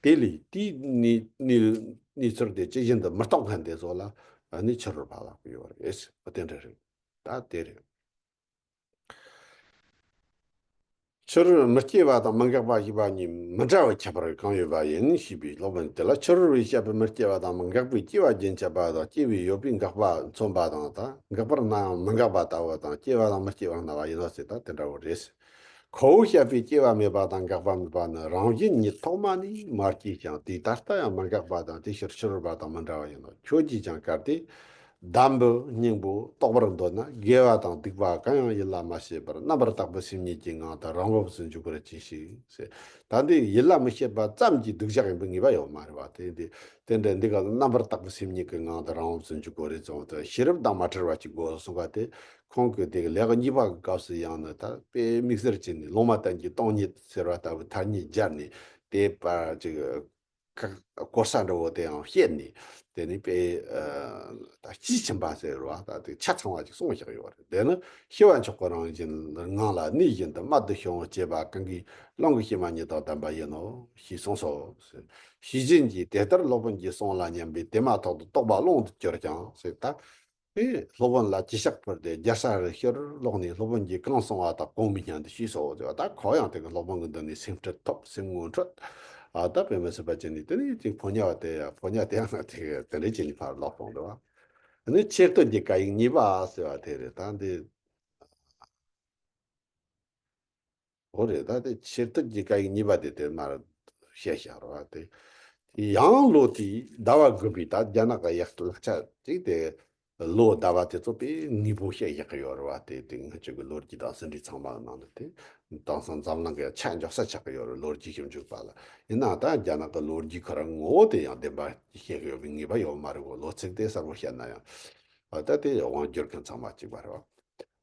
དེ་ལས་དེའི་གནས་གནས་གནས་ཚུལ་དེ་ཇི་བཞིན་དུ་མི་རྟོགས་མཁན་དེ་ཚོ་ལ་ནི་ཕྱི་རོལ་པ་ལབ་ཀྱི་ཡོད་རེད། འོ་དེ་འདྲ་རེད། ད་དེ་རེད། ཕྱི་རོལ་མི་སྐྱེ་བ་དང་མི་འགག་པ་ཞེས་པ་གཉིས་མི་འདྲ་བའི་ཁྱད་པར་གང་ཡོད་པ་ཡིན་ཞེས་པའི་སློབ་དཔོན་དེ་ལ། ཕྱི་རོལ་པས་བཤད་པའི་མི་སྐྱེ་བ་དང་མི་འགག་པའི་སྐྱེ་བ་རྒྱུན་ཆད་པ་དང་། སྐྱེ་བའི་ཡོད་པས་འགག་པ་མཚོན་པ་དང་། ད་འགག་པར་སྣང་ཡང་མི་འགག་པ་ལྟ་བུ་དང་། སྐྱེ་བ་དང་མི་སྐྱེ་བར་སྣང་བ་ཡིན་ནོ་ཞེས། ད་དེ་འདྲ་བོ་རེད། ཁོ་བོས་བཤད་པའི་སྐྱེ་བ་མེད་པ་དང་འགག་པ་མེད་པ་ནི་རང་བཞིན་ཉིད་ཐོག་མ་ནས་མ་སྐྱེས་ཤིང་། དེ་ད་ལྟ་ཡང་མི་འགག་པ་དང་དེའི་ཕྱིར་ཕྱི་རོལ་པ་དང་མི་འདྲ་བ་ཡིན་ནོ། ཁྱོད་ཀྱིས་ཀྱང་གལ་ཏེ་གདམས་པའི་སྙིང་པོ་རྟོགས་པར་འདོད་ན། དགེ་བ་དང་སྡིག་པ་གང་ཡང་ཡིད་ལ་མ་བྱེད་པར་རྣམ་པར་དག་པའི་སེམས་ཉིད་ཀྱི་ངང་དུ་རང་བབས་སུ་འཇུག་པར་གྱིས་ཤིག་ཟེར། ད་འདི་ཡིད་ལ་མི་བྱེད་པ་ཙམ་གྱིས་སྡུག་བཞག་ཡིན་པའི་ངེས་པ་ཡོད་མ་རེད་བ། དེ་འདི་དེ་འདྲ་འདི་ག་རྣམ་པར་དག་པའི་སེམས་ཉིད་ཀྱི་ངང་དུ་རང་བབས་སུ་འཇུག་དགོས་རེད་གསུངས་ཏེ། ཤེས་རབ་དང་མ་བྲལ་བ་ཅིག་དགོས་གསུངས་པ་དེ། ཁོང་གིས་དེ་གི་ལེའུ་གཉིས་པ་གི་སྐབས་སུ་ཡང་ནི་ད་དཔེ་དམིགས་བསལ་བྱས་ནས་ལུང་མ་བསྟན་གྱི་སྟོང་ཉིད་ཟེར་བ་ལྟ་བུའི་ཐ་སྙད་སྦྱར་ནས། དེ་བར་ཅིག་གོ་ས་འདྲ་བོ་དེ་ཡང་བཤད་ནས། དེ་ནི་དཔེ་ད་དཔྱིས་ཕྱིན་པ་ཟེར་བ་ད་དེ་ཆ་ཚང་བ་ཅིག་གསུངས་བཞག་ཡོད་རེད། དེ་ནི་ཤེས་པ་མཆོག་གི་རང་བཞིན་ངང་ལ་གནས་བཞིན་དུ་རྨད་དུ་བྱུང་བར་བྱེད་པ་གང་གིས་ཀློང་གི་གཤེད་མ་ཉིད་དང་ལྡན་པ་ཡིན་ནོ་ཞེས་གསུངས་སོ། ཤེས་བཞིན་གྱིས་དེ་ལྟར་སློབ་དཔོན་གྱིས་གསུངས་ལ་སྙམ་པའི་དེ་མ་ཐག་ཏུ་རྟོག་པ་ཀློང་དུ་གྱུར་ཀྱང་ཟེར། ད་དེ་སློབ་དཔོན་ལ་གྱི་ཕྱག་ཕུལ་ཏེ་རྒྱལ་ས་རུ་ཕྱིར་ལོག་ནས། སློབ་དཔོན་གྱིས་གང་གསུངས་པ་དག་གོང་མའི་སྙན་དུ་ཞུས་སོ་ཟེར་བ། ད་ཁོ་ཡང་དེ་གི་སློབ་དཔོན་གྱི་མདུན་ནས་སེམས་ཁྲལ་ཐོབ། སེམས་ངོ་འཕྲོད། ཨ། ད་དཔེ་མི་སྲིད་པ་བྱས་ནས་དེ་ནས་ཅིག་ཕོ་ཉ་བ་དེ་ཡ་ཕོ་ཉ་དེ་ཡང་ན་དེ་དེ་འདྲས་བྱས་ནས་ཕར་ལོག་སོང་འདུག་བ། ཨ་ནི་ཆེར་སྟོན་གྱི་བཀའ་ཡིག་གཉིས་པ་ཟེར་བ་དེ་རེད། ད་འདི། འོ་རེད། ད་དེ་ཆེར་སྟོན་གྱི་བཀའ་ཡིག་གཉིས་པ་དེ་དེ་མར་བཤད་བཞག་རེད་བ། དེ་ཡང་ལོ་དེའི་ཟླ་བ་དགུ་པའི་ད་རྒྱ་ནག་གི་ཡག་ལག་ཆ་ཅིག་དེ་ལོ་ཟླ་བ་དེ་ཚོ་དཔེ་དངོས་པོ་བཤད་བཞག་གི་ཡོད་རེད་བ། དེ་དེ་ང་ཚོ་གི་ལོ་རྒྱུས་དང་ཟིན་བྲིས་ཚང་མ་ནང་ནས། དེ་དེང་སང་འཛམ་གླིང་གི་ཆ་འཇོག་ས་ཆགས་ཀྱི་ཡོད་རེད། ལོ་རྒྱུས་ཞིབ་འཇུག་པ་ལ་ཡིན་ན། ད་རྒྱ་ནག་གི་ལོ་རྒྱུས་ཁོ་རང་ངོ་བོ་དེ་ཡང་བདེན་པ་བཤད་གི་ཡོད་པའི་ངེས་པ་ཡོད་མ་རེད་གོ། ལོ་ཚིགས་དེ་གསལ་པོ་བཤད་ན་ཡང་། ཨ། ད་དེ་དབང་བསྒྱུར་མཁན་ཚང་མ་གཅིག་པ་རེད་བ།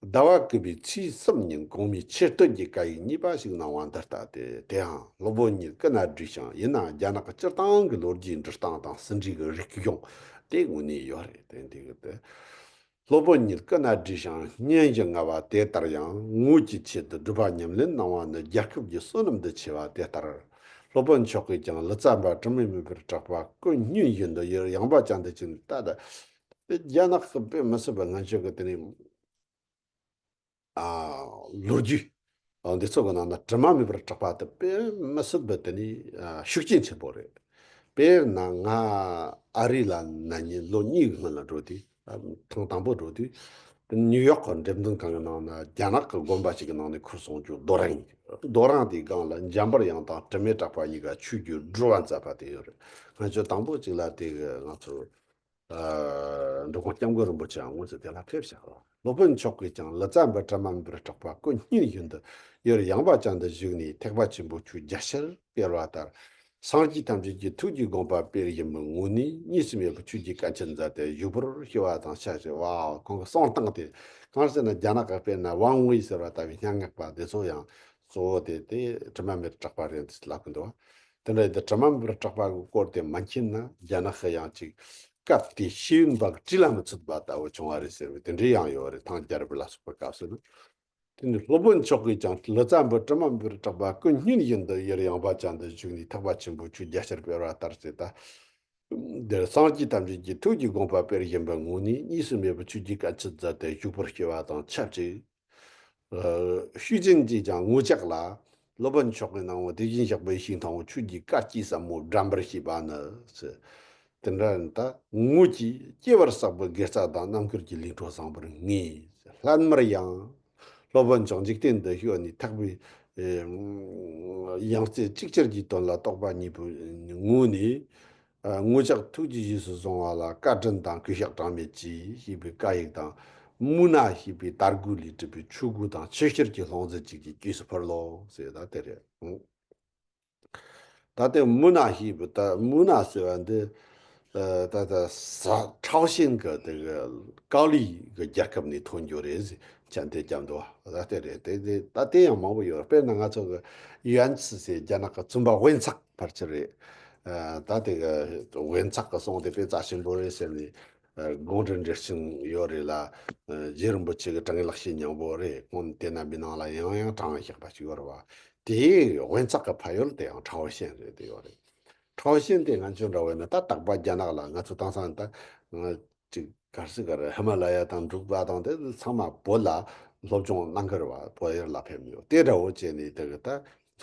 ཟླ་བ་དགུ་པའི་ཚེས་གསུམ་ཉིན་གོང་མའི་ཆེར་སྟོན་གྱི་བཀའ་ཡིག་གཉིས་པ་ཞིག་གནང་བ་འདི་ལྟ་སྟེ། དེའང་སློབ་དཔོན་ཉིད་སྐུ་ན་བགྲེས་ཤིང་། ཡིན་ནའང་རྒྱ་ནག་གི་སྤྱིར་བཏང་གི་ལོ་རྒྱུས་འབྲི་སྟངས་དང་ཟིན་བྲིས་ཀྱི་རིག་གཞུང་དེ་དངོས་གནས་ཡོད་རེད། དེ་འདི་གི་དེ། སློབ་དཔོན་ཉིད་སྐུ་ན་བགྲེས་ཤིང་སྙན་ཞིང་ངལ་བ་དེ་ལྟར་ཡང་ངོ་བོའི་ཆེད་དུ་སྒྲུབ་པ་ཉམས་ལེན་གནང་བ་ནི་རྒྱལ་ཁབ་ཀྱི་བསོད་ནམས་དུ་ཆེ་བ་དེ་ལྟར། སློབ་དཔོན་མཆོག་གིས་ཀྱང་ལུས་རྩལ་འབའ་དྲི་མ་མེད་པར་གྲགས་པ་ཀུན་བསྙུན་བཞིན་དུ་ཡུལ་ཡངས་པ་ཅན་དུ་བྱོན་ད་ལྟ། དེ་རྒྱ་ནག་གི་དཔེ་མི་སྲིད་པའི་ང་ཚོ་གི་དེ་ནས། ཨ། ལོ་རྒྱུས། ཨ། འདི་ཚོ་གི་ནང་ན་དྲི་མ་མེད་པར་གྲགས་པ་དེ་དཔེ་མི་སྲིད་པའི་དེ་ནས། ཨ། ཤུགས་རྐྱེན་ཆེན་པོ་རེད། དཔེར་ན་ང་ཨ་རི་ལ་ན་ནིང་ལོ་གཉིས་སྔོན་ལ་འགྲོ་དུས། ཨ། ཐེངས་དང་པོ་འགྲོ་དུས། དེ་ནིའུ་ཡོག་གི་འགྲེམས་སྟོན་ཁང་གི་ནང་ན་རྒྱ་ནག་གི་དགོན་པ་ཞིག་གི་ནང་ནས་ཁུར་སོང་རྒྱུ་རྡོ་རིང་། རྡོ་རིང་དེའི་སྒང་ལ་འཇམ་པར་དབྱངས་དང་དྲི་མེད་གྲགས་པ་གཉིས་ཀ་ཆོས་བརྒྱུད་སྒྲུབ་པ་མཛད་པ་དེ་ཡོད་རེད། ང་ཚོ་དང་པོ་གཅིག་ལ་དེ་གི་ང་ཚོ། ཨ། འབྲི་གུང་སྐྱབས་མགོན་རིན་པོ་ཆེའང་སྔོན་ཚུད་དེ་ལ་ཕེབས་ཤག། སློབ་དཔོན་མཆོག་གིས་ཀྱང་ལུས་རྩལ་འབའ་དྲི་མ་མེད་པར་གྲགས་པ་ཀུན་བསྙུན་བཞིན་དུ་ཡུལ་ཡངས་པ་ཅན་དུ་བཞུགས་ནས་ཐེག་པ་ཆེན་པོའི་ཆོས་རྒྱ་ཆེར་སྤེལ་བ་ལྟར། སངས་རྒྱས་ཐམས་ཅད་ཀྱི་ཐུགས་ཀྱི་དགོངས་པ་སྤེལ་བཞིན་པའི་ངོས་ནས་གཉིས་སུ་མེད་པའི་ཆོས་ཀྱི་སྐལ་ཆེན་མཛད་དེ་བཞུགས་པར་ཤེས་པ་དང་ཆབས་ཅིག། ཝའོ། ཁོང་གི་གསུང་སྟངས་དེ་གང་ཟེར་ན། རྒྱ་ནག་གི་དཔེར་ན་ཝང་ཝུའེ་ཟེར་བ་ལྟ་བུའི་སྙན་ངག་པ་དེ་ཚོ་ཡང་གཙོ་བོ་དེ་དེ་དྲི་མ་མེད་པར་གྲགས་པ་རེད་ལབ་ཀྱི་འདུག། དེ་འདྲ་ཡིན་དུས་དྲི་མ་མེད་པར་གྲགས་པ་གི་སྐོར་དེ་མ་མཁྱེན་ན། རྒྱ་ནག་གི་ཡང་ཅིག་སྐབས་དེའི་ཤེས་ཡོན་པ་གི་དྲིས་ལ་མི་ཚུད་པ་ལྟ་བུ་བྱུང་བ་རེད་ཟེར་བའི་དེ་འདྲའི་ཡང་ཡོད་རེད། ཐང་རྒྱལ་རབས་ལ་སོགས་པའི་སྐབས་སུ་ནི། དེ་ནི་སློབ་དཔོན་མཆོག་གིས་ཀྱང་ལུས་རྩལ་འབའ་དྲི་མ་མེད་པར་གྲགས་པ་ཀུན་བསྙུན་བཞིན་དུ་ཡུལ་ཡངས་པ་ཅན་དུ་བཞུགས་ནས་ཐེག་པ་ཆེན་པོའི་ཆོས་རྒྱ་ཆེར་སྤེལ་བ་ལྟར་ཟེར། ད་འདིར་སངས་རྒྱས་ཐམས་ཅད་ཀྱི་ཐུགས་ཀྱི་དགོངས་པ་སྤེལ་བཞིན་པའི་ངོས་ནས་གཉིས་སུ་མེད་པའི་ཆོས་ཀྱི་སྐལ་ཆེན་མཛད་དེ་བཞུགས་པར་ཤེས་པ་དང་ཆབས་ཅིག། ཨ་ཤུས་ཅན་གྱིས་ཀྱང་ངོ་ཅག་ལ། སློབ་དཔོན་མཆོག་གི་སྣང་བ་དེ་བཞིན་གཤེགས་པའི་ཞིང་ཐང་བ་ཆོས་ཀྱི་བཀའ་གཅིག་ཟབ་མོ་འགྲན་པར་བྱེད་པ་ནི་ཟེར། དེ་འདྲ་ད་ངོ་གིས་སྐྱེ་བར་བསགས་པའི་དགེ་རྩ་དང་རྣམ་མཁྱེན་གྱི་ལས་འཕྲོ་བཟང་པོར་ངེས། སླད་མར་ཡང་སློབ་དཔོན་མཆོག་འཇིག་རྟེན་འདི་ཤོར་ནས་ཐེག་པའི་ཨེ་ཡང་རྩེ་གཅིག་ཅར་གྱི་དོན་ལ་རྟོགས་པ་གཉིས་པོའི་ངོ་ནས། ཨ་ངོ་ཅག་ཐུགས་ཀྱི་རྗེས་སུ་བཟུང་བ་ལ་བཀའ་དྲིན་དང་གུས་ཕྱག་གྲངས་མེད་ཅེས་ཞེས་པའི་བཀའ་ཡིག་དང་། མུ་ན་ཞེས་པའི་དར་གོས་ལས་གྲུབ་པའི་ཆོས་གོས་དང་ཆུ་ཤེལ་གྱི་ལྷུང་བཟེད་ཅིག་གིས་རྗེས་སུ་ཕུལ་ལོ་ཟེར། ད་དེ་རེད། ད་ལྟའི་མུ་ན་ཞེས་པ་ད་མུ་ན་ཟེར་བ་འདི། ཨ་ད་ལྟ་ས་ཁྲའོ་ཞན་གྱི་དེ་གི་ཀའོ་ལི་གི་རྒྱལ་ཁབ་ནས་ཐོན་རྒྱུ་རེད་ཟེར། མཆན་དེ་བརྒྱབ་འདུག་ད་ལྟའི་རེད། དེ་དེ་ད་ལྟའི་ཡང་མང་པོ་ཡོད། དཔེར་ན་ང་ཚོ་གི་ཡོན་ཙི་ཟེར་རྒྱ་ནག་གི་བཙུན་པ་དབེན་ཚེག་ཕལ་ཆེར་རེད། ཨ་ད་དེ་གི་དབེན་ཚེག་གི་གསུང་དེ་དཔེ་རྩ་ཆེན་པོ་རེད་ཟེར་ནས། ཨ་དགོངས་འགྲེལ་འགྲེལ་ཆེན་ཡོད་རེད་ལ། ཨ་རྗེ་རིན་པོ་ཆེ་གི་དྲང་ངེས་ལེགས་བཤད་སྙིང་པོ་རེད། ཁོང་དེ་རྣམ་པའི་ནང་ལ་ཡང་ཡང་དྲངས་བཞག་པ་ཞིག་ཡོད་རེད་བ། དེའི་དབེན་ཚེག་གི་ཕ་ཡུལ་དེ་ཡང་ཁྲའོ་ཞན་རེད། དེ་ཡོད་རེད། ཁྲའོ་ཞན་དེ་ང་ཚོ་འདྲ་བོ་ཡིན་ན་ད་རྟག་པར་རྒྱ་ནག་ལ་ང་ཚོ་དེང་སང་ད་ང་ཅིག་གར་སི་གར་ཧི་མ་ལ་ཡ་དང་འབྲུག་པ་དང་དེ་ཚང་མ་བོད་ལ་སློབ་སྦྱོང་གནང་གི་རེད་བ། བོད་ཡུལ་ལ་ཕེབས་མྱོང་དེ་འདྲ་བོ་བྱས་ནས་དེ་གི་ད་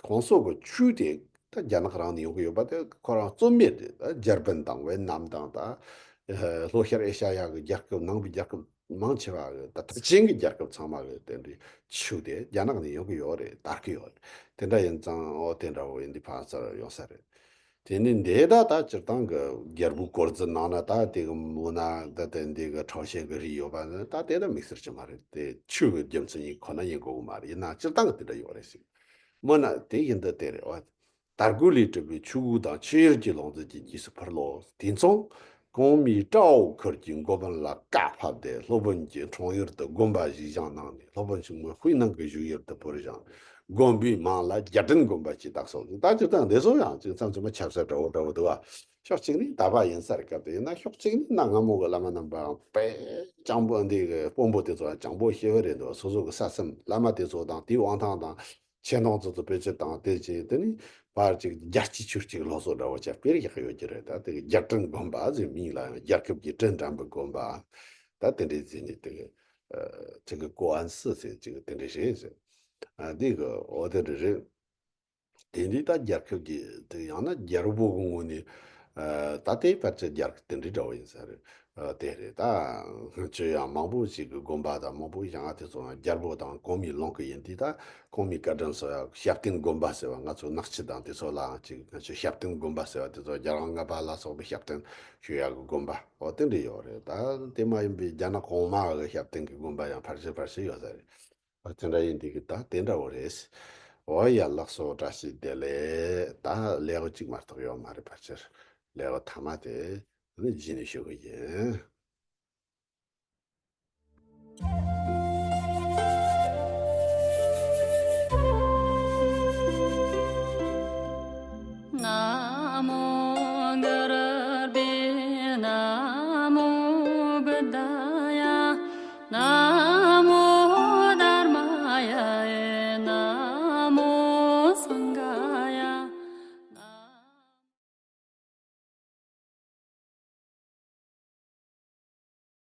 ཁོང་ཚོ་གི་ཆོས་དེ་ད་རྒྱ་ནག་རང་ནས་ཡོང་གི་ཡོད་པ་དེ་ཁོ་རང་རྩོད་མེད་རེད། ད་འཇར་པན་དང་ཝེ་ནམ་དང་ད་ལྷོ་ཤར་ཨེ་ཤ་ཡ་གི་རྒྱལ་ཁབ་ནང་པའི་རྒྱལ་ཁབ་མང་ཆེ་བ་གི་ད་མཐར་ཕྱིན་གྱི་རྒྱལ་ཁབ་ཚང་མ་གི་དེ་འདྲའི་ཆོས་དེ་རྒྱ་ནག་ནས་ཡོང་གི་ཡོད་རེད། དར་གི་ཡོད་རེད། དེ་འདྲ་ཡིན་ཙང་ཨོ་དེ་འདྲ་བོ་ཡིན་དུས་ཕར་ཚུར་ཡོང་ས་རེད། དེ་ནི་འདི་ད་ད་སྤྱིར་བཏང་གི་རྒྱལ་པོའི་སྐོར་ཟིག་ནང་ན་ད་དེ་གི་མུ་ན་ད་དེ་འདི་གི་ཁྲའོ་ཞན་གི་རིགས་ཡོད་པ་ནི་ད་དེ་ད་དམིགས་བསལ་གྱི་མ་རེད། དེ་ཆོས་གི་རྒྱུ་མཚན་ཡིན་ཁོ་ན་ཡིན་དགོས་གི་མ་རེད། ཡིན་ན་སྤྱིར་བཏང་གི་དེ་འདྲ་ཡོད་རེད་ཟེར། མུ་ན་དེ་ཡིན་ད་དེ་རེད་བ། དར་གོས་ལས་གྲུབ་པའི་ཆོས་གོས་དང་ཆུ་ཡུར་གྱི་ལོངས་སྤྱོད་ཀྱི་རྗེས་སུ་ཕུལ་ལོ། དེ་མཚུངས་གོང་མའི་ཀྲའོ་ཁུལ་གྱི་འགོ་དཔོན་ལ་བཀའ་ཕབ་སྟེ་སློབ་དཔོན་གྱིས་ཁྲོང་ཡུལ་དུ་དགོན་པ་ཞིག་བཞེངས་གནང་ནས་སློབ་དཔོན་ཆེན་མོའི་དཔེ་ནང་གི་བཞུགས་ཡུལ་དུ་བོར་ཞིང་། དགོན་པའི་མིང་ལ་རྒྱལ་ཕྲན་དགོན་པ་ཞེས་བཏགས་སོ། ད་སྤྱིར་བཏང་འདི་ཚོ་ཡང་ཅིག་མཚམས་མཚམས་མ་ཁྱབ་ས་འདྲ་བོ་འདྲ་བོ་འདུག་བ། ཕྱོགས་གཅིག་ནས་དད་པ་ཡིན་ས་རེད། སྐབས་དེ་ཡིན་ན་ཕྱོགས་གཅིག་ནས་ན་སྔ་མོ་གི་བླ་མ་རྣམ་པའང་དཔེ་སྤྱང་པོ་འདི་གི་དཔོན་པོ་དེ་ཚོ་ཡང་སྤྱང་པོ་ཞེ་པོ་རེད་འདུག་སོ་སོ་གི་ས་སེམས་བླ་མ་དེ་ཚོ་དང་དེའི་དབང་ཐང་དང་ཆེ་མཐོང་ཚོ་ཚོ་བེད་སྤྱོད་བཏང་དེ་བྱས་དེ་ནི་ཕར་ཅིག་རྒྱལ་གཅེས་ཆོས་གཅེས་ལོ་སོ་འདྲ་བོ་ཅིག་དཔེར་བཞག་ཡོད་ཀྱི་རེད། ད་དེ་གི་རྒྱལ་ཕྲན་དགོན་པ་ཟེར་མིང་ལ་ཡང་རྒྱལ་ཁབ་ཀྱི་བྲན་འགྲན་པའི་དགོན་པ་ད་དེ་འདྲའི་ཟེར་ནས་དེ་གི་ཅིག་གི་ཀོ་ཨན་སི་ཟེར་ཅིག་དེ་འདྲ་རེད་ཟེར། ཨ་འདི་གི་འོ་དེ་འདྲ་རེད། དེ་འདི་ད་རྒྱལ་ཁབ་ཀྱི་དེ་ཡང་ན་རྒྱལ་པོ་གི་ངོས་ནས་ཨ་ད་ལྟའི་བར་གྱི་རྒྱལ་ཁབ་དེ་འདྲའི་འདྲ་བོ་ཡིན་ས་རེད། ཨ་དེ་རེད། ད་ང་ཚོ་ཡང་མང་པོ་ཞིག་གི་དགོན་པ་དང་མང་པོ་ཞིག་ང་དེ་ཚོ་རྒྱལ་པོ་དང་གོང་མའི་ལུང་གི་ཡིན་དུས་ད་གོང་མའི་བཀའ་དྲིན་གསོ་ཡག་ཞབས་བརྟན་དགོན་པ་ཟེར་བ་ང་ཚོ་ནག་ཆུ་དང་དེ་ཚོ་ལའང་ཅིག་ང་ཚོ་ཞབས་བརྟན་དགོན་པ་ཟེར་བ་དེ་ཚོ་རྒྱལ་དབང་ལྔ་པ་ལ་སོགས་པའི་ཞབས་བརྟན་ཞུ་ཡག་གི་དགོན་པ་འོ་དེ་འདྲ་ཡོད་རེད། ད་དེ་མ་ཡིན་པའི་རྒྱ་ནག་གོང་མ་གི་ཞབས་བརྟན་གྱི་དགོན་པ་ཡང་ཕལ་ཆེར་ཕལ་ཆེར་ཡོད་ས་རེད། ཨ་དེ་འདྲ་ཡིན་དེ་གི་ད་དེ་འདྲ་བོ་རེད། འོ་ཡ་ལགས་སོ། བཀྲ་ཤིས་བདེ་ལེགས། ད་ལེའུ་གཅིག་མ་གཏོགས་ཡོད་མ་རེད། ཕལ་ཆེར་ལེའུ་ཐ་མ་དེ་ནི་རྗེས་ནས་ཞུ་གི་ཡིན།